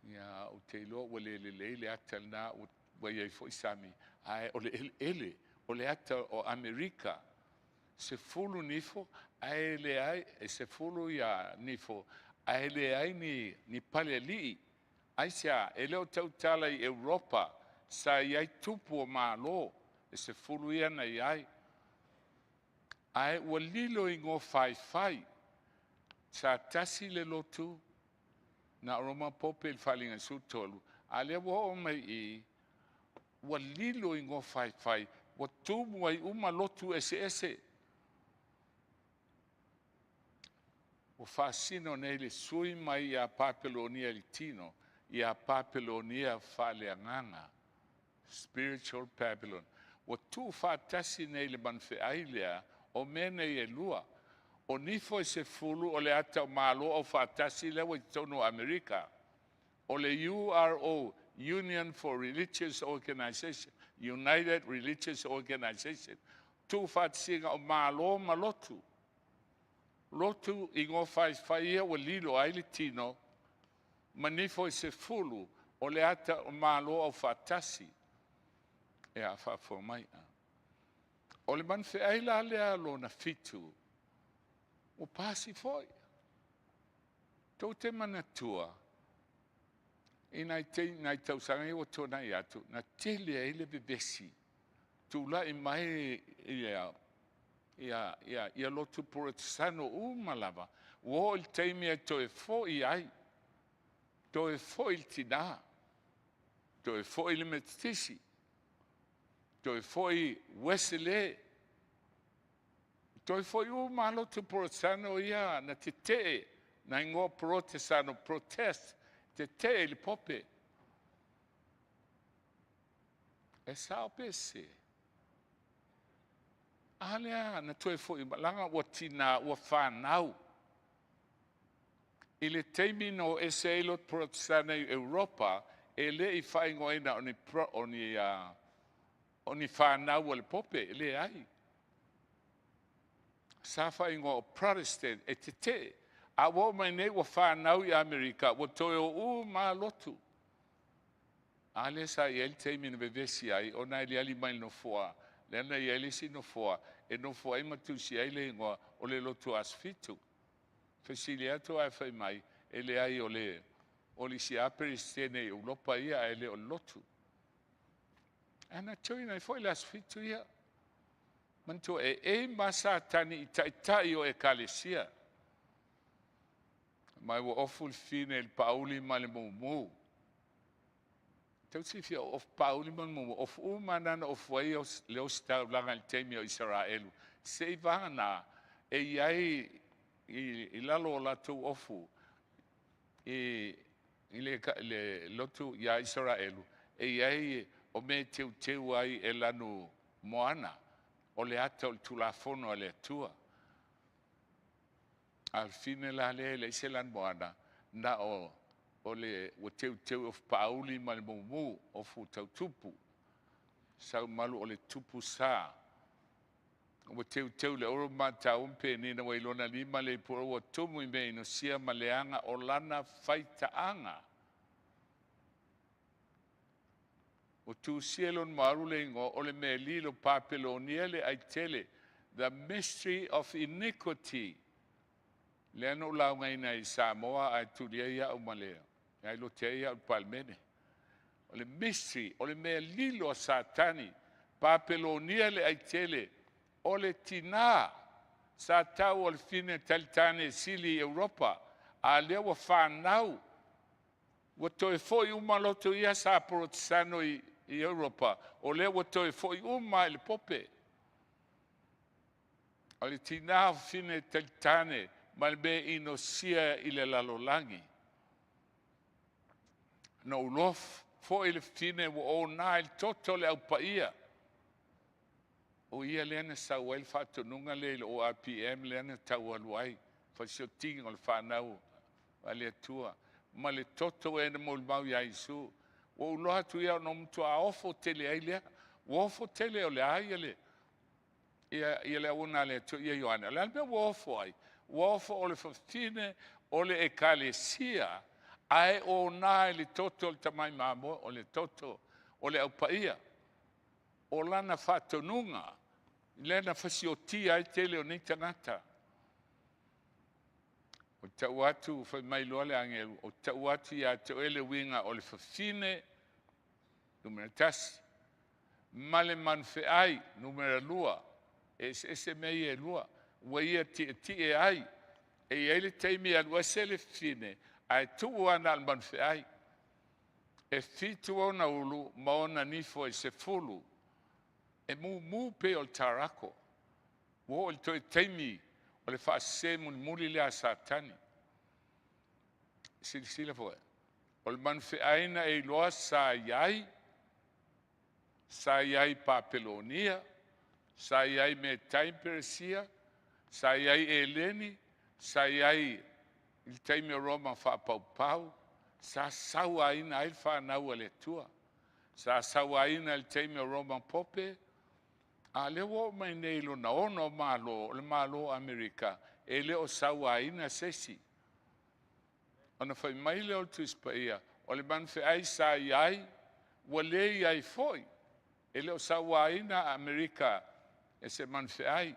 Ia, ou te iloa ua le lelei le ata lena, ua Ua i ai foi sami, ae o le eleele, o le ata o Amerika, 10 nifo, ae leai, e 10 ia nifo, ae leai ni palealii. Aisea? E le o tautala i Europa, sa i ai tupu o Malo, e 10 ia na i ai. Ae ua lilo i gofaifai, sa tasi le lotu na o Roma Pope i le faaaliga 13, a o lea ua oo mai i i, ua lilo i gofaifai, ua tumu ai uma lotu eseese. Ua faasino nei le sui mai ia Papelonia i le tino, ia Papelonia faaleagaga, spiritual Babylon. Ua tuufaatasi nei le manufeai lea o mea nei e lua. O nifo e 10 o le ata o Malo Aufaatasi lea ua i totonu o Amerika. O le URO, Union for Religious Organization, United Religious Organization, tuufaatasiga o Malo ma lotu. Lotu i gofaifai ia ua lilo ai le tino ma nifo e 10 o le ata o Malo Aufaatasi. Ia, faafofoga mai. O le manufeai la lea lona 7, ua pasi foi. Tou te manatua i nai tausaga ia ua tuanai atu, na tele ai le vevesi, tulai mai ia lotu Poropesano uma lava, ua oo i le taimi e toe foi ai, toe foi le tina, toe foi le Metotisi, toe foi Uesele, toe foi uma lava lotu Porotesano ia na tetee, na igoa Porotesano, protest, tetee i le pope. E sao pe sese? A lea na toe foi mai, leaga ua tina ua fanau. I le taimi na o ese ai lotu Porotesano i Europa, e le i faaigoaina o ni fanau a le pope, e leai. Sa faaigoa o Protestant e tetee. A ua oo mai nei ua fanau i Amerika, ua toe o uma lava lotu. A lea sa i ai le taimi na vevesi ai, ona e aliali mai i le nofoa, lea na i ai le isi nofoa e nofo ai ma tusi ai le igoa o le lotu Aso Fitu. Fesili atu ae fai mai, e leai o le isi lava Peresetene i Europa ia ae le o le lotu. Ae na join ai foi le Aso Fitu ia. Manatua, e aim lava Satani i taitai o ekalesia. Ma ua ofu le fine i le paauli ma le mumu. Tau silafia o ofu paauli ma le mumu, ofu uma lava na ofu ai le ositaulaga i le taimi o Isaraelu, seivagana e i ai i lalo o latou ofu i le lotu ia Isaraelu, e i ai o mea e teuteu ai e lanu moana, o le ata o le Tulafono a le Atua. A o le fine la lea e leai se lanumoana, na o le ua teuteu ofu paauli ma le mumu, ofu tautupu, saumalu o le tupu sa. Ua teuteu le auro ma mataupu ma penina ua i lona lima le ipu ua tumu i mea inosia ma leaga o lana faitaaga. Ua tusia i lona malu le igoa o le mea lilo Papelonia le aitele, the mystery of iniquity. Lea na ou laugaina i Samoa ae tuli ai au ma le ai lote ai au i le Palemene. O le mystery, o le mea lilo a Satani, Papelonia le aitele, o le tina sa tau o le fine talitane sili i Europa, a lea ua fanau, ua toe foi uma lotu ia sa porotesano i Europa, o lea ua toe foi uma i le pope. O le tina o fine talitane ma le mea inosia i le lalolagi. Na ou iloa foi le fine ua ona i le toto o le au paia. O ia lea na sau ai le faatonuga lea i le ORPM lea na tau alu ai, fasiotida o le fanau a le Atua, ma le toto ea na molimau ia Iesu. Ua ou iloa atu ia ona matua ofo tele ai lea. Ua ofo tele o le a ia le ia le auauna a le Atua ia Ioane. O le a le mea ua ofo ai? Ua ofo o le fafine o le ekalesia, ae ona i le toto o le tamai mamoe, o le toto o le Au Paia. O lana faatonuga, lea na fasiotia ai tele o nei tagata. O tau atu, fai mai loa le agelu, o tau atu ia te oe le uiga o le fafine, numera 1, ma le manufeai, numera 2, e eseese mea ia e lua, ua ia tietie ai, e i ai le taimi e alu ese le fafine, ae tuu lava na o le manufeai. E 7 ona ulu ma ona nifo e 10, e mumu pei o le tarako. Ua oo i le toe taimi o le faasese mulimuli lea a Satani. Silasila foi, o le manufeai na e iloa sa i ai, sa i ai i Papelonia, sa i ai Metai ma Peresia, sa i ai Eleni, sa i ai i le taimi o Roma faapaupau, sa sauaina ai le fanau a le Atua. Sa sauaina i le taimi o Roma Pope, a o lea ua oo mai nei i lona 6 o Malo, o le Malo o Amerika, e le o sauaina se isi. Ona fai mai lea o le Tusi Paia, o le manufeai sa i ai, ua le i ai foi. E le o sauaina Amerika e se manufeai.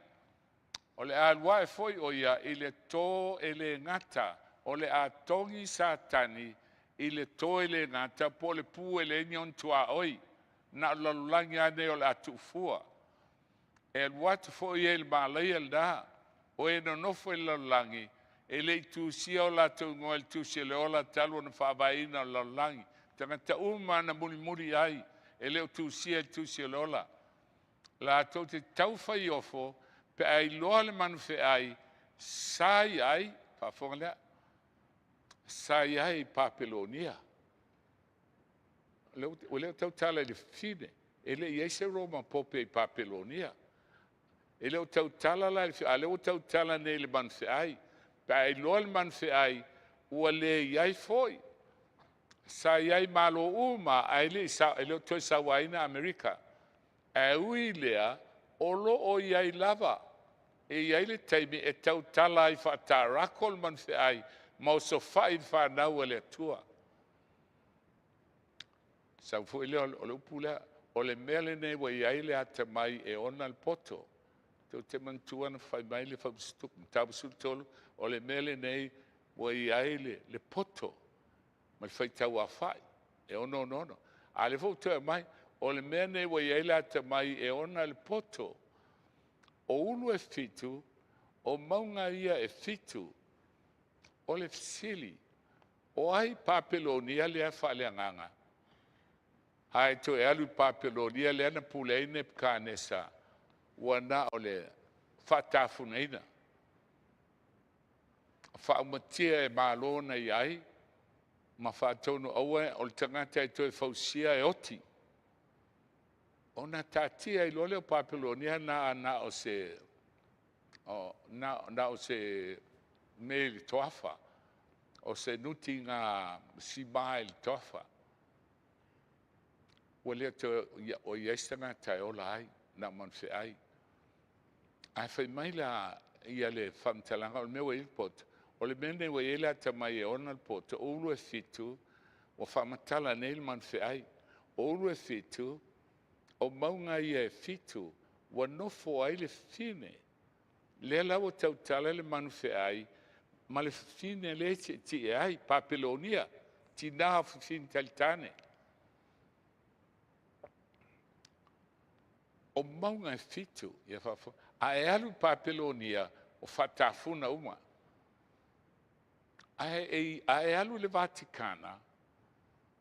O le a alu ae foi o ia i le to e le gata, o le a togi Satani i le to e le gata, po o le pu e leai ni ona tuaoi, na o le lalolagi lava nei o le a tuufua. E alu atu foi ia i le malaia lena, o e nonofo i le lalolagi, e le i tusia o latou igoa i le tusi o le ola talu ona faavaeina o le lalolagi. Tagata uma na mulimuli ai, e le o tusia i le tusi o le ola. Latou te taufaiofo pe a iloa le manufeai sa i ai, faafofoga lea, sa i ai i Papelonia. Ua le o tautala i le fafine, e le i i ai se Roma Pope i Papelonia. E le o tautala la i le, a o lea ua tautala nei i le manufeai. Pe a iloa le manufeai, ua le i ai foi. Sa i ai i Malo uma, ae le o toe sauaina Amerika. Ae ui i lea, o lo o i ai lava, e i ai le taimi e tautala ai faatarako le manufeai ma osofai le fanau a le Atua. Sau foi lea o le upu lea, o le mea lenei ua i ai le atamai e ona le poto. Tou te manatua na fai mai le Mataupu 13, o le mea lenei ua i ai le poto ma le faitauaofai e 666. A o lea foi ua toe aumai, o le mea lenei ua i ai le atamai e ona le poto. O ulu e 7, o mauga ia e 7. O le fesili, o ai Papelonia lea faaleagaga? Ae toe alu i Papelonia lea na pule ai Nepukanesa, ua na o le faatafunaina, faaumatia e malo na i ai, ma faatonu aua o le tagata e toe fausia e oti. Ona taatia ai loa lea o Papelonia na o se mea i le toafa, o se nutiga sima i le toafa. Ua le toe o i ai se tagata e ola ai, na o manufeai. Ae fai mai la ia le faamatalaga, o le mea ua i ai le poto, o le mea lenei ua i ai le atamai e ona le poto, o ulu e 7, ua faamatala nei le manufeai. O ulu e 7, o mauga ia e 7, ua nofo ai le fafine. Lea la ua tautala le manufeai ma le fafine lea e tietie ai, Papelonia, tina o fafine talitane. O mauga e 7, ia faafofoga. A e alu i Papelonia, o faatafuna uma. Ae a e alu i le Vatikana,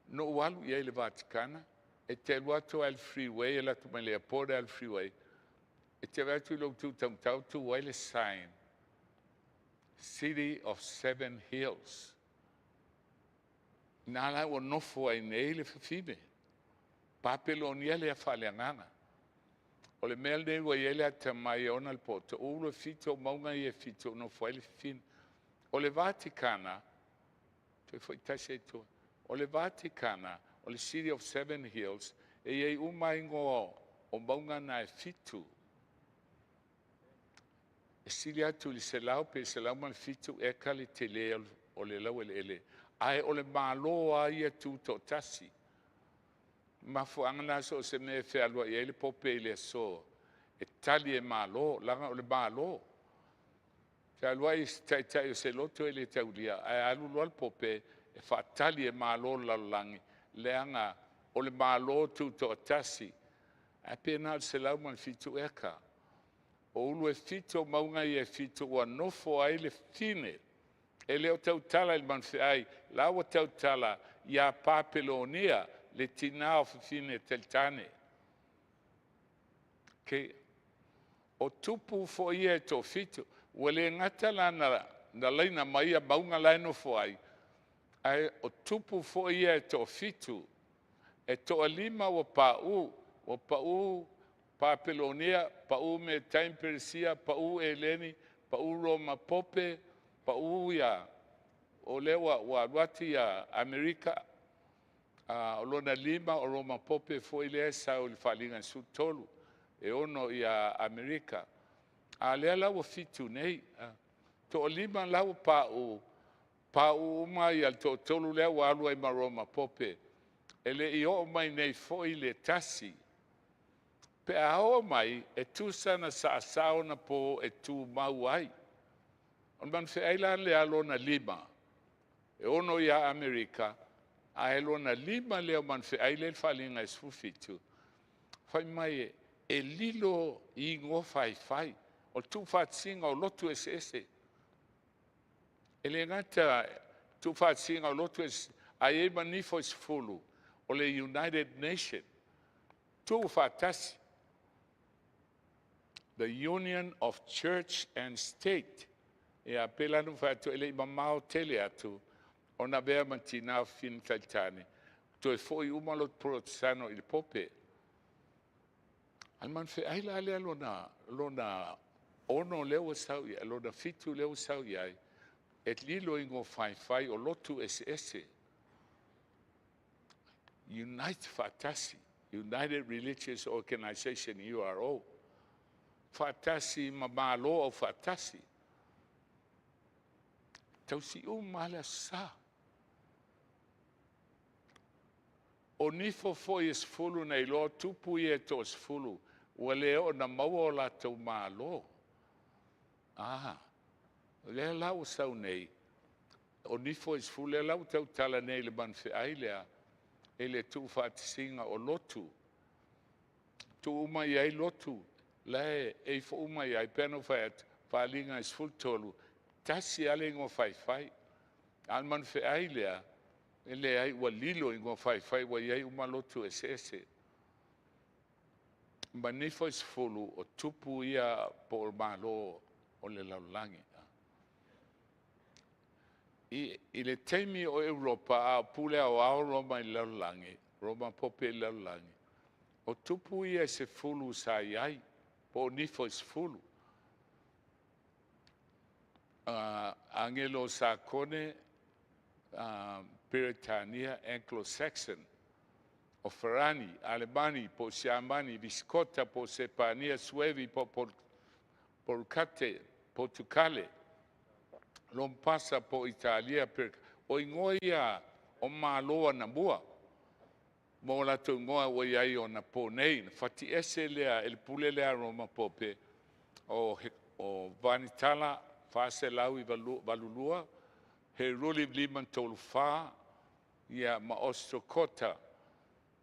na ou alu i ai i le Vatikana, e te alu atu lava i le freeway, e alu atu mai le airport alu i le freeway, e te vaai atu i lou itu taumatau tu ai le sign, City of Seven Hills. Na la ua nofo ai nei le fafine. Papelonia lea faaleagaga. O le mea lenei ua i ai le atamai e ona le poto, o ulu e 7 o mauga ia e 7 o nofo ai le fafine. O le Vatikana, toe foi tasi i tua, o le Vatikana, o le City of Seven Hills, e i ai uma igoa o mauga na e 7. E sili atu i le 100 pe 107 eka le tele o le laueleele, ae o le Malo lava ia tutoatasi. Mafuaaga na so o se mea e fealuai ai le Pope i le aso, e tali e Malo, laga o le Malo. Fealuai se taitai o se loto e le taulia, ae alu loa le Pope e faatali e Malo o le lalolagi, leaga o le Malo tutoatasi, ae pe na o le 107 eka. O ulu e 7 o mauga ia e 7 ua nofo ai le fafine, e le o tautala i le manufeai, la ua tautala ia Papelonia, le tina o fafine taitane. Okay. O tupu foi ia e toafitu, ua le gata la na laina mai ia mauga la e nofo ai, ae o tupu foi ia e toafitu, e toalima ua pauu, ua pau Papelonia, pau Metai ma Peresia, pau Eleni, pau Roma Pope, pau ia, o lea ua alu atu ia Amerika, o lona lima o Roma Pope foi lea e sau i le faaaliga 13, e 6 ia Amerika. A lea la ua 7 nei, toalima la ua pauu, pauu uma ia le toatolu lea ua alu ai ma Roma Pope. E le i oo mai nei foi le tasi. Pe a oo mai, e tusa na saasaa ona po e tumau ai. O le manufeai la lea lona lima, e 6 ia Amerika, ae lona lima lea o manufeai lea e i le faaaliga e 17, fai mai e lilo i igoa faifai, o le tuufaatasiga o lotu eseese. E le gata tuufaatasiga o lotu eseese, ae i ai ma nifo e 10 o le United Nation, tuufaatasi. The Union of Church and State. Ia, pei la ona ou fai atu, e le i mamao tele atu ona avea ma tina o fafine taitane, toe foi uma lotu Polotesano i le Pope. A o le manufeai la lea lona 6 lea ua sau i ai, lona 7 lea ua sau i ai, e lilo i igoa faifai o lotu eseese. Unite faatasi, United Religious Organization, URO, faatasi ma Malo Aufaatasi. Tausi uma lava le Aso Sa. O nifo foi e 10 na iloa tupu ia e toasefulu, ua le oo ina maua o latou malo. Ah, o lea la ua sau nei, o nifo e 10, lea la ua tautala nei i le manufeai lea, i le tuufaatasiga o lotu. Tuu uma i ai lotu, la e ifo uma i ai, pei ona ou fai atu, faaaliga e 13, tasi lava le igoa faifai. A o le manufeai lea, e leai ua lilo i igoa faifai ua i ai uma lotu eseese. Ma nifo e 10, o tupu ia po o Malo o le lalolagi. I le taimi o Europa a o pule aoao Roma i le lalolagi, Roma Pope i le lalolagi, o tupu ia e 10 sa i ai, po o nifo e 10. Agelo Sakone, Peretania, Anglo-Saxon, o Farani, Alemani, po o Siamani, Visikota, po o Sepania, Suevi, po o Porukate, Portukale, Lompasa po o Italia, o igoa ia o Malo anamua, mo latou igoa ua i ai ona po nei. Na fatiese lea e le pule lea a Roma Pope o Vanitala 482, Heruli 534, ia ma Ostrokota,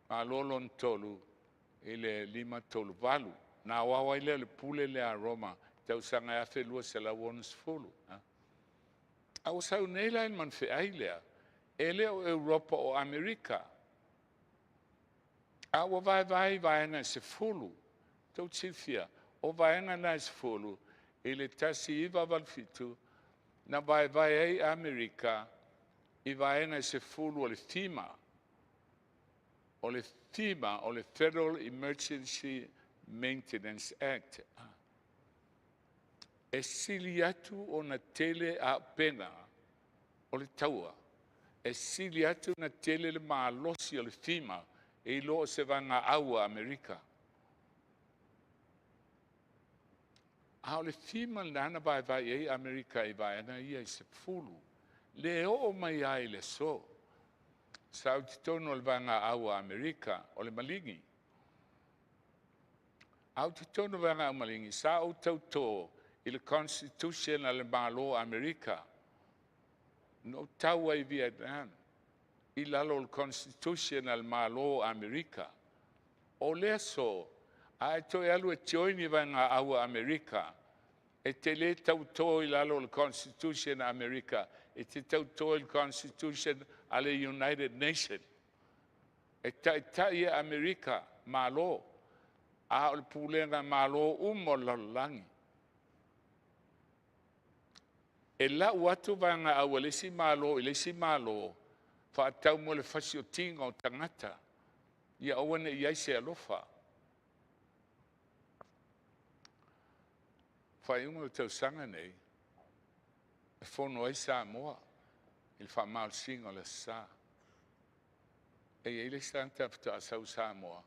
Malo lona tolu i le 538. Na aoao ai lea o le pule lea a Roma, tausaga e 1260. A ua sau nei la i le manufeai lea, e le o Europa o Amerika, a ua vaevae i vaega e 10. Tou te silafia, o vaega na e 10 i le 1987 na vaevae ai Amerika i vaega e 10 o le FEMA. O le FEMA o le Federal Emergency Maintenance Act. E sili atu ona tele auupega o le taua, e sili atu ona tele le malosi o le FEMA i lo o se vaegaau a Amerika. A o le FEMA lena na vaevae i ai Amerika i vaega ia e 10, le oo mai lava i le aso. Sa ou i totonu o le vaegaau a Amerika, o le Maligi. A ou i totonu o le vaegaau Maligi, sa ou tauto i le Constitution a le Malo o Amerika. Na ou tau ai i Vietnam i lalo o le Constitution a le Malo o Amerika. O le aso, a e toe alu e join le vaegaau a Amerika, e te le tauto i lalo o le Constitution a Amerika, e te tauto i le Constitution a le United Nation. E taitai e Amerika Malo, a o le pulega malo uma o le lalolagi. E lau atu vaegaau a le isi Malo i le isi Malo, faatatau mo le fasiotiga o tagata, ia aua ne i i ai se alofa. Faaiuga o le tausaga nei, e fono ai Samoa i le faamalosiga o le Aso Sa. E i ai le isi tagata faatoa sau i Samoa,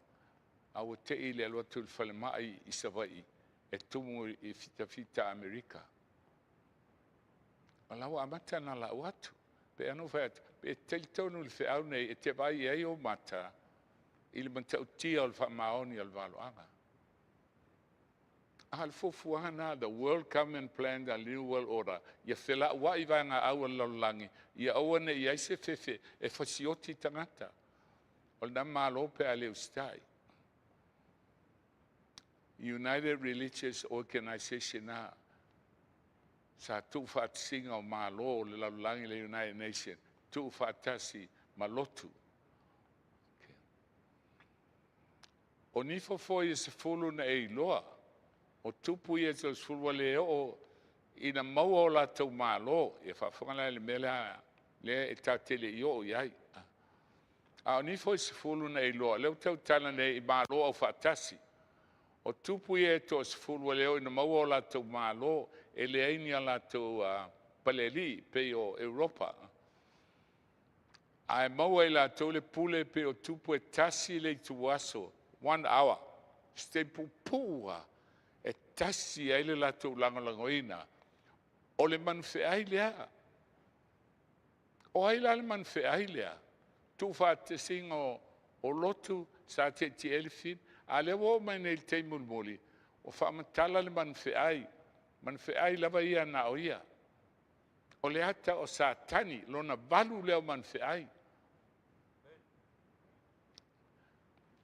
a ua te i i le alu atu i le falemai i Savaii e tumu i fitafita Amerika. O la ua amata ona lau atu. Pe ana ou fai atu, pe talitonu i le feau nei e te vaai i ai ou mata i le matautia o le faamaoni o le valoaga. A o le fuafuaga lena, the world government plan, the new world order, ia felauai vaegaau a le lalolagi, ia aua ne i i ai se fefe e fasioti tagata. O lena Malo pe a le usitai. United Religious Organization na sa tuufaatasiga o Malo o le lalolagi, le United Nation, tuufaatasi ma lotu. O nifo foi e 10 na e iloa, o tupu ia e toasefulu ua le oo ina maua o latou malo. Ia faafofoga la i le mea lea, lea e tatou te le i oo i ai. A o nifo e 10 na e iloa, lea ua tautala nei i Malo Aufaatasi. O tupu ia e toasefulu ua le oo ina maua o latou malo, e leai ni a latou palealii pei o Europa. Ae maua e latou le pule pei o tupu e 1 le ituaso, 1 hour, se taimi puupuu lava, e tasi ai le latou lagolagoina o le manufeai lea. O ai la le manufeai lea? Tuufaatasiga o lotu sa tietie ai le Fili, a o lea ua oo mai nei i le taimi mulimuli, ua faamatala le manufeai, manufeai lava ia na o ia. O le ata o Satani, lona valu lea o manufeai.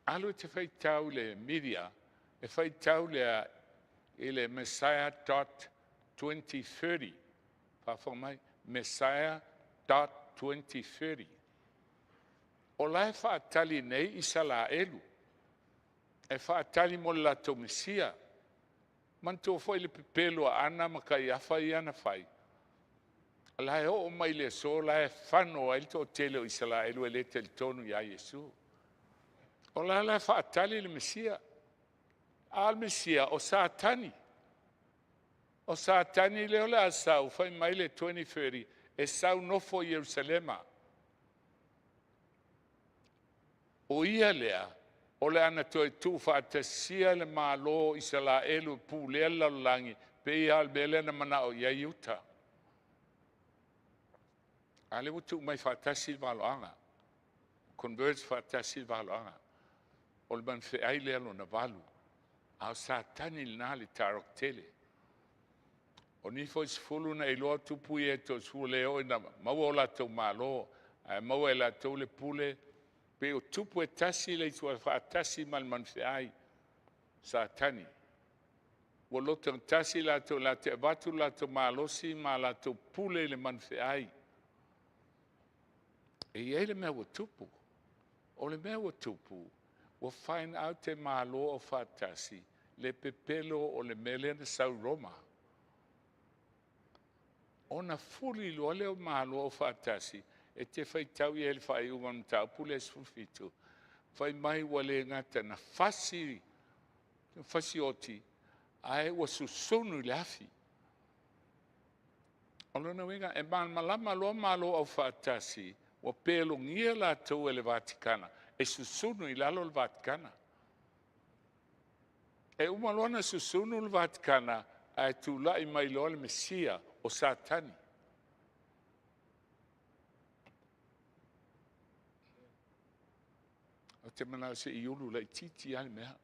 Alu e te faitau i le media, e faitau lea i le Messiah.2030. Faafofoga mai, Messiah.2030. O la e faatali nei Isaraelu, e faatali mo le latou Mesia. Manatua foi le pepelo a Ana ma Kaiafa ia na fai? O la e oo mai i le aso la e fano ai le toatele o Isaraelu e le talitonu ia Iesu. O la e faatali le Mesia. A o le Mesia o Satani. O Satani lea o le a sau, fai mai le 2030, e sau nofo i Ierusalema. O ia lea, o le a na toe tuufaatasia le Malo o Isaraelu e pulea le lalolagi, pei lava o le mea lea na manao i ai Iuta. A o lea ua tuu mai faatasi le valoaga, converge faatasi le valoaga. O le manufeai lea lona valu. A o Satani lena le tarok tele. O nifo e 10 na iloa tupu ia e toasefulu ua le oo ina maua o latou malo, ae maua e latou le pule, pei o tupu e tasi le ituaso faatasi ma le manufeai, Satani. Ua lotogatasi latou latou te avatu lo latou malosi ma latou pule i le manufeai. E i ai le mea ua tupu. O le mea ua tupu, ua find out e Malo Aufaatasi le pepelo o le mea lea na sau i Roma. Ona fuli loa lea o Malo Aufaatasi, e te faitau i ai i le faaiuga o le mataupu lea 17, fai mai ua le gata na fasi, fasioti, ae ua susunu i le afi. O lona uiga, e malamalama loa Malo Aufaatasi, ua pelogia latou e le Vatikana, e susunu i lalo le Vatikana. E uma loa ona susunu le Vatikana, ae tulai mai loa le Mesia o Satani. Ou te manao se i ulu laitiiti lava le mea.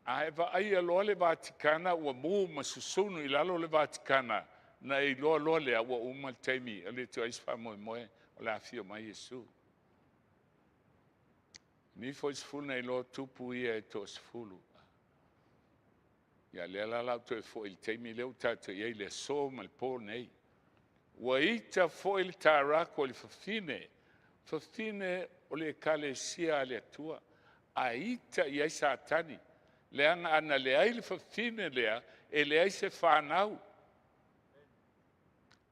A e vaaia loa le Vatikana ua mu ma susunu i lalo le Vatikana, na e iloa loa lea ua uma le taimi e le toe i ai se faamoemoe o le a afio mai Iesu. Ni foi sefulu na iloa tupu ia e toasefulu. Ia lea la o le a ou toe foi i le taimi lea ua tatou i ai i le aso ma le po nei. Ua ita foi le taarako i le fafine, fafine o le ekalesia a le Atua, ae ita i ai Satani, leaga ana leai le fafine lea, e leai se fanau.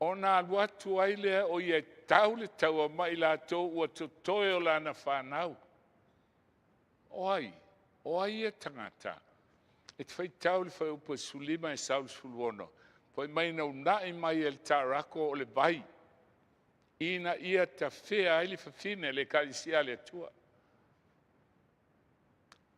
Ona alu atu ai lea o ia e tau le taua ma i latou ua totoe o lana fanau. O ai? O ai ia tagata? E te faitau i le fuaiupu 15 e sau i le 16, fai mai na uunai mai e le taarako o le vai ina ia tafea ai le fafine, le ekalesia a le Atua.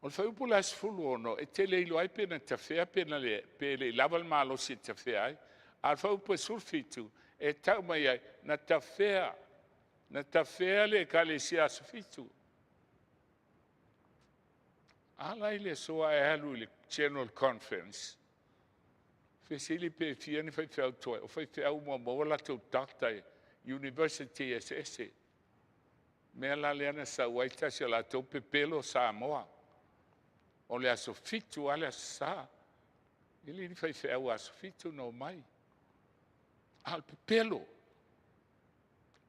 O le fuaiupu la e 16, e te le iloa ai pe na tafea pe le i lava le malosi e tafea ai. A o le fuaiupu e 17, e tau mai ai, na tafea, na tafea le ekalesia aso Fitu. A la i le aso a e alu i le General Conference, fesili pe fia ni faifeau toai, o faifeau uma ua maua latou doctor i university eseese. Mea la lea na sau ai tasi o latou pepelo Samoa. O le aso 7 lava le aso Sa. E le ni faifeau aso 7 na omai. A o le pepelo.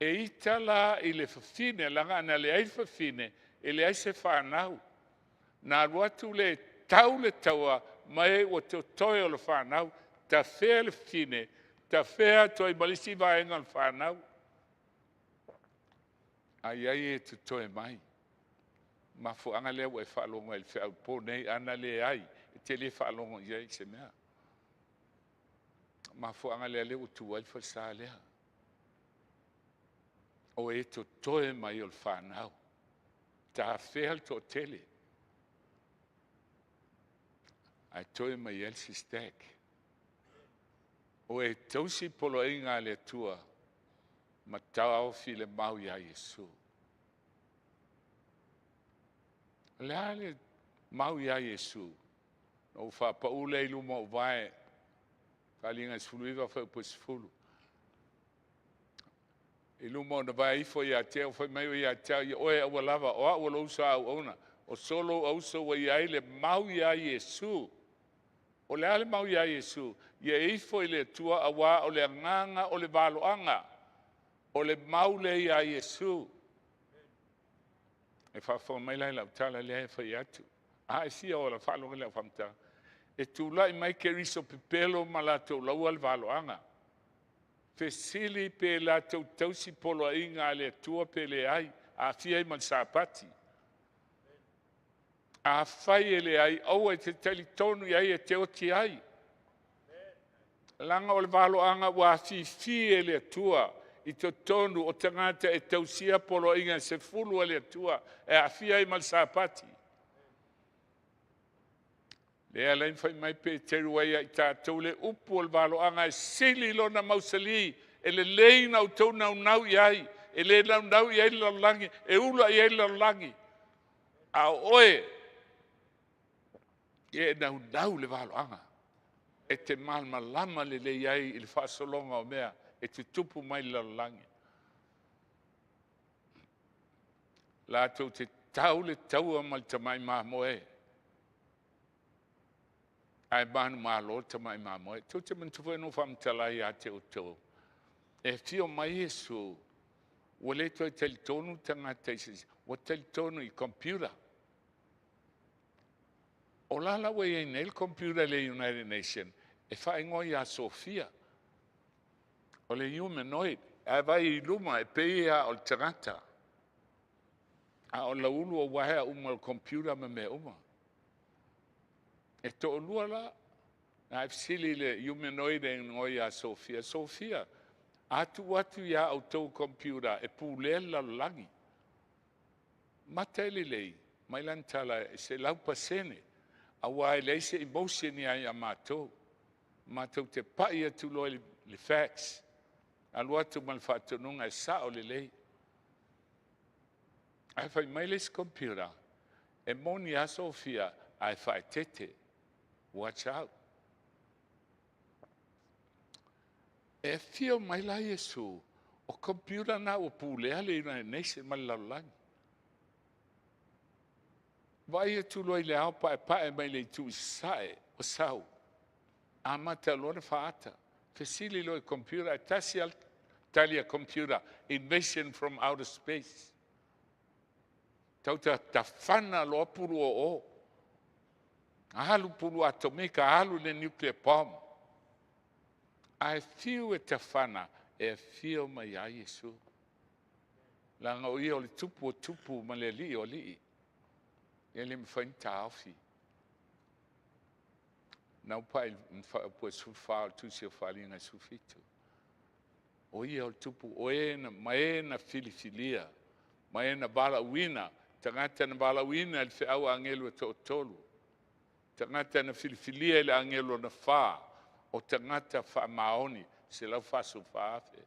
E ita la i le fafine, leaga ana leai le fafine, e leai se fanau. Na alu atu lea e tau le taua ma e ua totoe o le fanau, tafea le fafine, tafea atu ai ma le isi vaega o le fanau. A i ai e totoe mai. Mafuaaga lea ua e faalogo ai i le feau po nei, ana leai, e te le faalogo i ai i se mea. Mafuaaga lea lea ua tu ai le falesa lea. O e totoe mai o le fanau, tafea le toatele, ae toe mai ai le isi stack. O e tausi poloaiga a le Atua ma taofi le mau ia Iesu. O le a le mau ia Iesu? Na ou faapau lea i luma o ou vae, Faaaliga 19 fuaiupu e 10. I luma ona vae ifo ia te au, fai mai oe ia te au, ia oe aua lava, o au o lou uso a auauna, o so lou auso ua i ai le mau ia Iesu. O le a le mau ia Iesu? Ia e ifo i le Atua auā o le agaga o le valoaga, o le mau lea ia Iesu. E faafofoga mai la i lau tala lea e fai atu. A e fia ola, faalogo i lau faamatalaga. E tulai mai Keriso pepelo ma latou laua le valoaga. Fesili pe latou tausi poloaiga a le Atua pe leai, aafia ai ma le Sapati. Afai e leai, aua e te talitonu i ai e te oti ai. Leaga o le valoaga ua afifi e le Atua i totonu o tagata e tausia poloaiga e 10 a le Atua e aafia ai ma le Sapati. Lea la fai mai Peteru ai ia i tatou le upu o le valoaga e sili lona mausali, e lelei ona outou naunau i ai, e le naunau i ai le lalolagi, e ula i ai le lalolagi. A o oe, ia e naunau i le valoaga, e te malamalama lelei ai i le faasologa o mea e tutupu mai i le lalolagi. Latou te tau le taua ma le tamai mamoe, ae manumalo le tamai mamoe. Tou te manatua foi na ou faamatala ia te outou, e afio mai Iesu, ua le toe talitonu tagata i se isi, ua talitonu i computer. O la la ua i ai nei le computer i le United Nation e faaigoa ia Sofia. O le humanoid, ae vaai i luma e pei lava o le tagata. A o lauulu o uaea uma o le computer ma mea uma. E toalua la, na fesili i le humanoid e igoa ia Sofia, Sofia, a tuu atu ia outou computer e pulea le lalolagi, mata e lelei, mai lana tala e 100%, aua e leai se emotion ia matou. Matou te pai atu loa i le facts, alu atu ma le faatonuga e sao lelei. Ae fai mai le isi computer, e moni lava Sofia ae faaeteete. Watch out. E afio mai la Iesu, o computer na ua pulea le United Nations ma le lalolagi. Vaai atu loa i le ao paepae mai le itu i sasae ua sau, amata loa ona faata. Fesili loa i computer, e tasi lava le tali a computer, invasion from outer space. Tau tafana loa pulu oo. Alu pulu atomika, alu le nuclear bomb. Ae fiu e tafana, e afio mai lava Iesu. Leaga o ia o le tupu o tupu ma le alii o alii. E le mafai ona taofi. Na ua pai i le upu e 14 o le tusi o Faaaliga 17. O ia o le tupu, o e ma e na filifilia, ma e na valaauina, tagata na valaauina i le feau a agelu e toatolu, tagata na filifilia i le agelu lona fa, o tagata faamaoni, 144,000.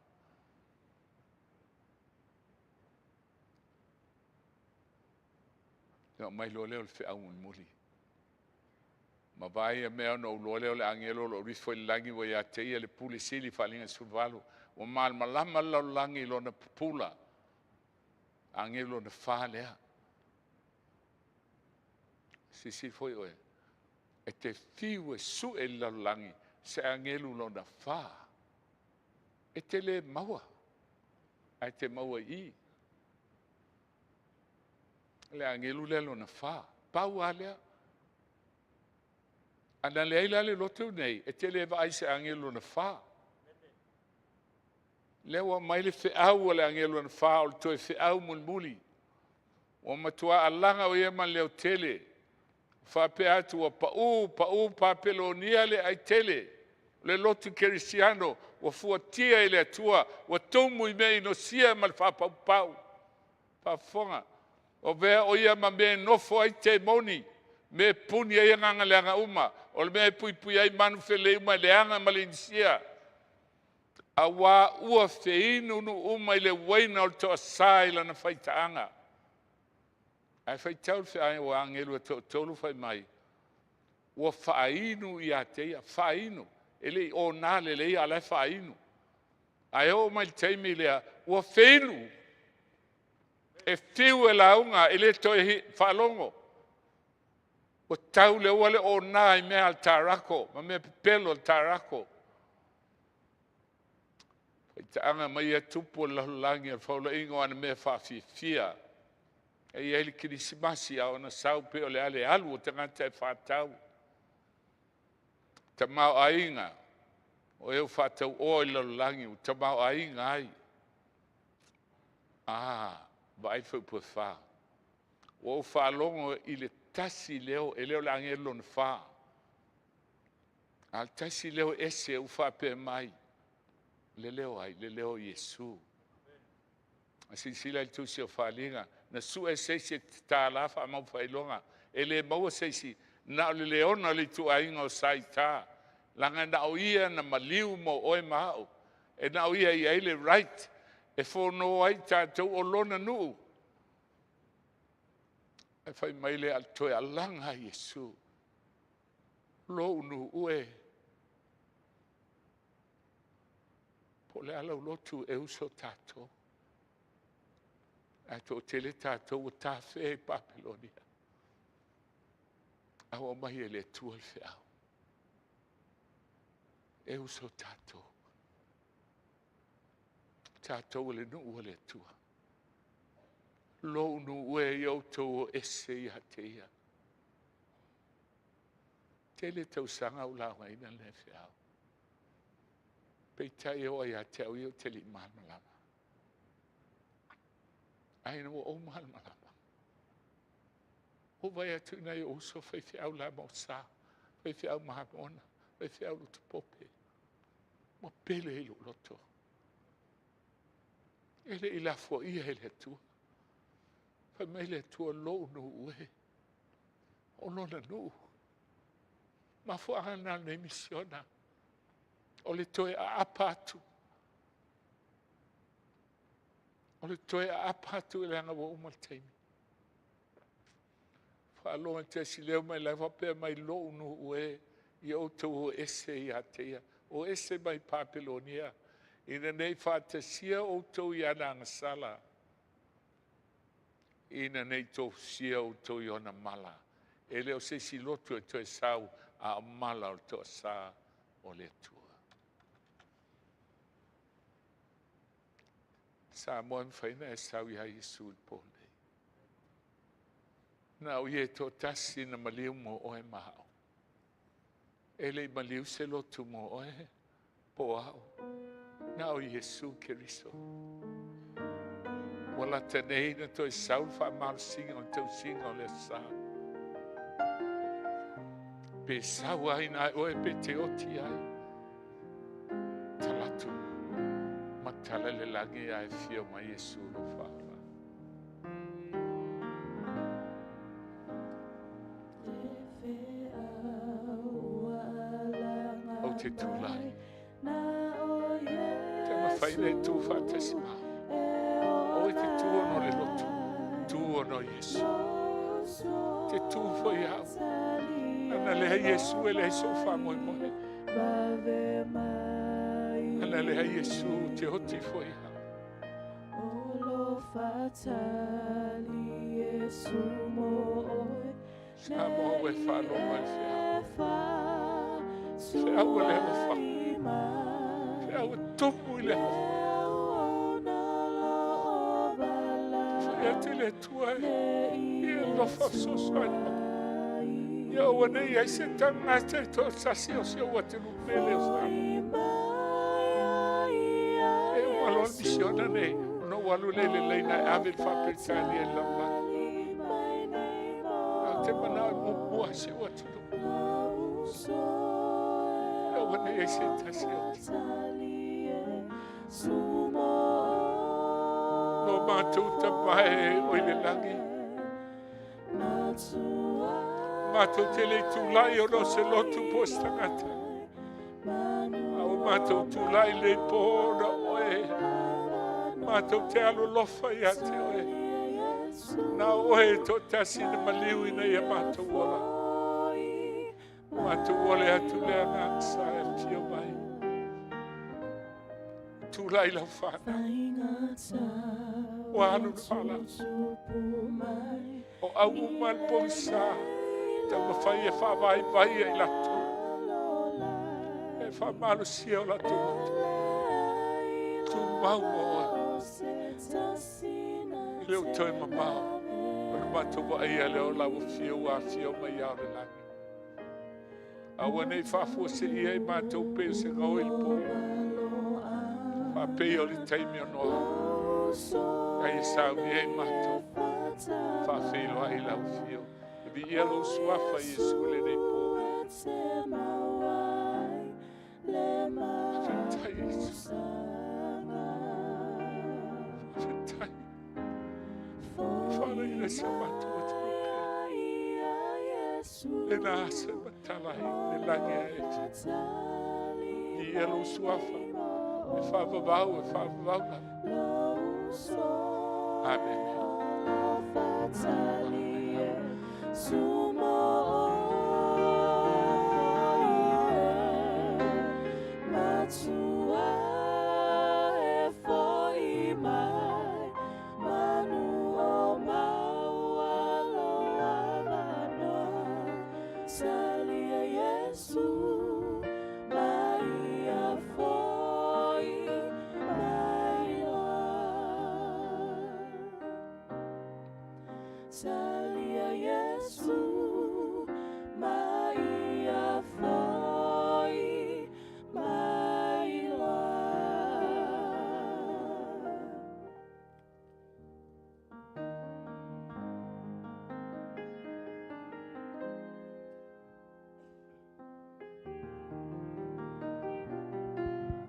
Ona aumai loa lea o le feau mulimuli. Ma vaai ia mea ona ou iloa lea o le agelo o lo o alu ifo i le lagi ua ia te ia le pule sili Faaaliga 18. Ua malamalama le lalolagi i lona pupula. Agelo lona fa lea. Silasila foi oe, e te fiu e sue i le lalolagi se agelu lona fa, e te le maua, ae te maua i i. Le agelu lea lona fa, pau lava lea. A na leai la le lotu lenei, e te le vaai i se agelu lona fa. Lea ua aumai le feau a le agelu lona fa, o le toe feau mulimuli. Ua matua alaga o ia ma le leotele, faapea atu, ua pau pau Papelonia le aitele, le lotu kerisiano ua fuatia i le Atua, ua tumu i mea inosia ma le faapaupau. Faafofoga, o avea o ia ma mea e nofo ai temoni, mea e puni ai agaga leaga uma, o le mea e puipui ai manufelei uma i le leaga ma le inosia, aua ua feinu nuu uma i le uaina o le toasa i lana faitaaga. Ae faitau le feau a agelu e toatolu fai mai, ua faainu ia te ia, faainu, e le i ona lelei a o la e faainu. Ae oo mai i le taimi lea ua feinu, e fiu e lauga e le toe faalogo, ua tau le ua le ona i mea a le tarako ma mea pepelo a le tarako. Faitaaga mai ia tupu o le lalolagi o le faulaiga o ana mea faafiafia. E i ai le Kerisimasi a ona sau pei o le a le alu o tagata e faatau. Tamaoaiga, o e ua faatauoa i le lalolagi ua tamaoaiga ai. A, vaai le fuaiupu 4. Ua ou faalogo i le tasi leo, e le o le agelu lona fa, a o le tasi leo e ese ua faapea mai, le leo o ai? Le leo o Iesu. A silasila i le tusi o Faaaliga, na sue se isi e tatala faamaufaailoga, e le maua se isi, na o le leona o le ituaiga o Saita, leaga na o ia na maliu mo oe ma au. E na o ia e i ai le right e fono ai tatou o lona nuu. Ae fai mai le toe alaga a Iesu, lou nuu e, po o le a lau lotu e uso tatou, ae toatele tatou ua tafea i Papelonia. A ua aumai e le Atua le feau, e uso tatou, tatou o le nuu a le Atua. Lou nuu e, ia outou o ese ia te ia. Tele tausaga o laugaina lenei feau. Peitai e oo ia te au ia ou te le i malamalama. Ae ina ua ou malamalama, ua ou vaai atu i nai ou uso faifeau La Maosa, faifeau Mamona, faifeau Lutupope, ua pele i lou loto. E le i lafoaia e le Atua. Fai mai le Atua, lou nuu e, o lona nuu. Mafuaaga lena o lenei misiona, o le toe aapa atu. O le toe aapa atu i leaga ua uma le taimi. Faalogo i se leo mai le lagi faapea mai, lou nuu e, ia outou o ese ia te ia, o ese mai Papelonia, ina ne i faatasia outou i ana agasala, ina ne i tofusia outou i ona mala. E le o se isi lotu e toe sau, a o mala o le toasa o le Atua. Samoa e mafai ona e sau ia Iesu i le po lenei. Na o ia e toatasi na maliu mo oe ma au. E le i maliu se lotu mo oe po o au. Na o Iesu Keriso. Ua lata nei na toe sau le faamalosiga o le tausiga o le aso Sa. Pe sau ai na oe pe te oti ai. Talatu matala le lagi ae fia mai Iesu lo whaola. Ou te tulai. Te mawhai le tū whaatasi ma. O te tū ono le lotu. Tū ono Iesu. Te tū foi au. Ana lea Iesu e le so wha moe moe. Ana lea Iesu te oti foi au. Sa mo e whalo mai whiau. Whiau le ofa. Whiau e tumu i le ofa. Whai atu le tua e. Ia lofa sosoani ma. Ia ua nei ai se tangata i tō sasi o se ua te lupele o sa. E umalo al misiona nei. No walu le le leina e ave le whaperitania i lalaki. Au te mana o mumua se ua te lu. Ia ua nei ai se tasi o te. No mātou tapae o i le langi. Mātou te lei tūlai o no se lotu po se tangata. A o mātou tūlai le po na oe. Mātou te alo lofa ia te oe. Na oe tō tasi na maliu ina ia mātou ola. Mātou ole atu lea ngā sa e fio mai. Tūlai lau whānau. Ua alu le whala. O au uma le pongisa. Tau mawhai e whaawai vai e i latou. E whaamalosia o latou loto. Tu mau mo oe. I le o toe mamao. O le mātou wa ia le o lau fia ua fia mai au le langi. A ua nei whaafua se ia i mātou pe o se ngau i le pō. Whaapei o le taimi o noa. Kai e sauni e mātou. Whaawhiloa i lau fio. E vi ia lou suafa i Iesu le nei pō. Whawhetai Iesu. Whawhetai. Whara i le sa mātou o te rupea. Le nā asa matala i le langi a e te. I ia lou suafa. E whaavavau, e whaavavau la. Amen.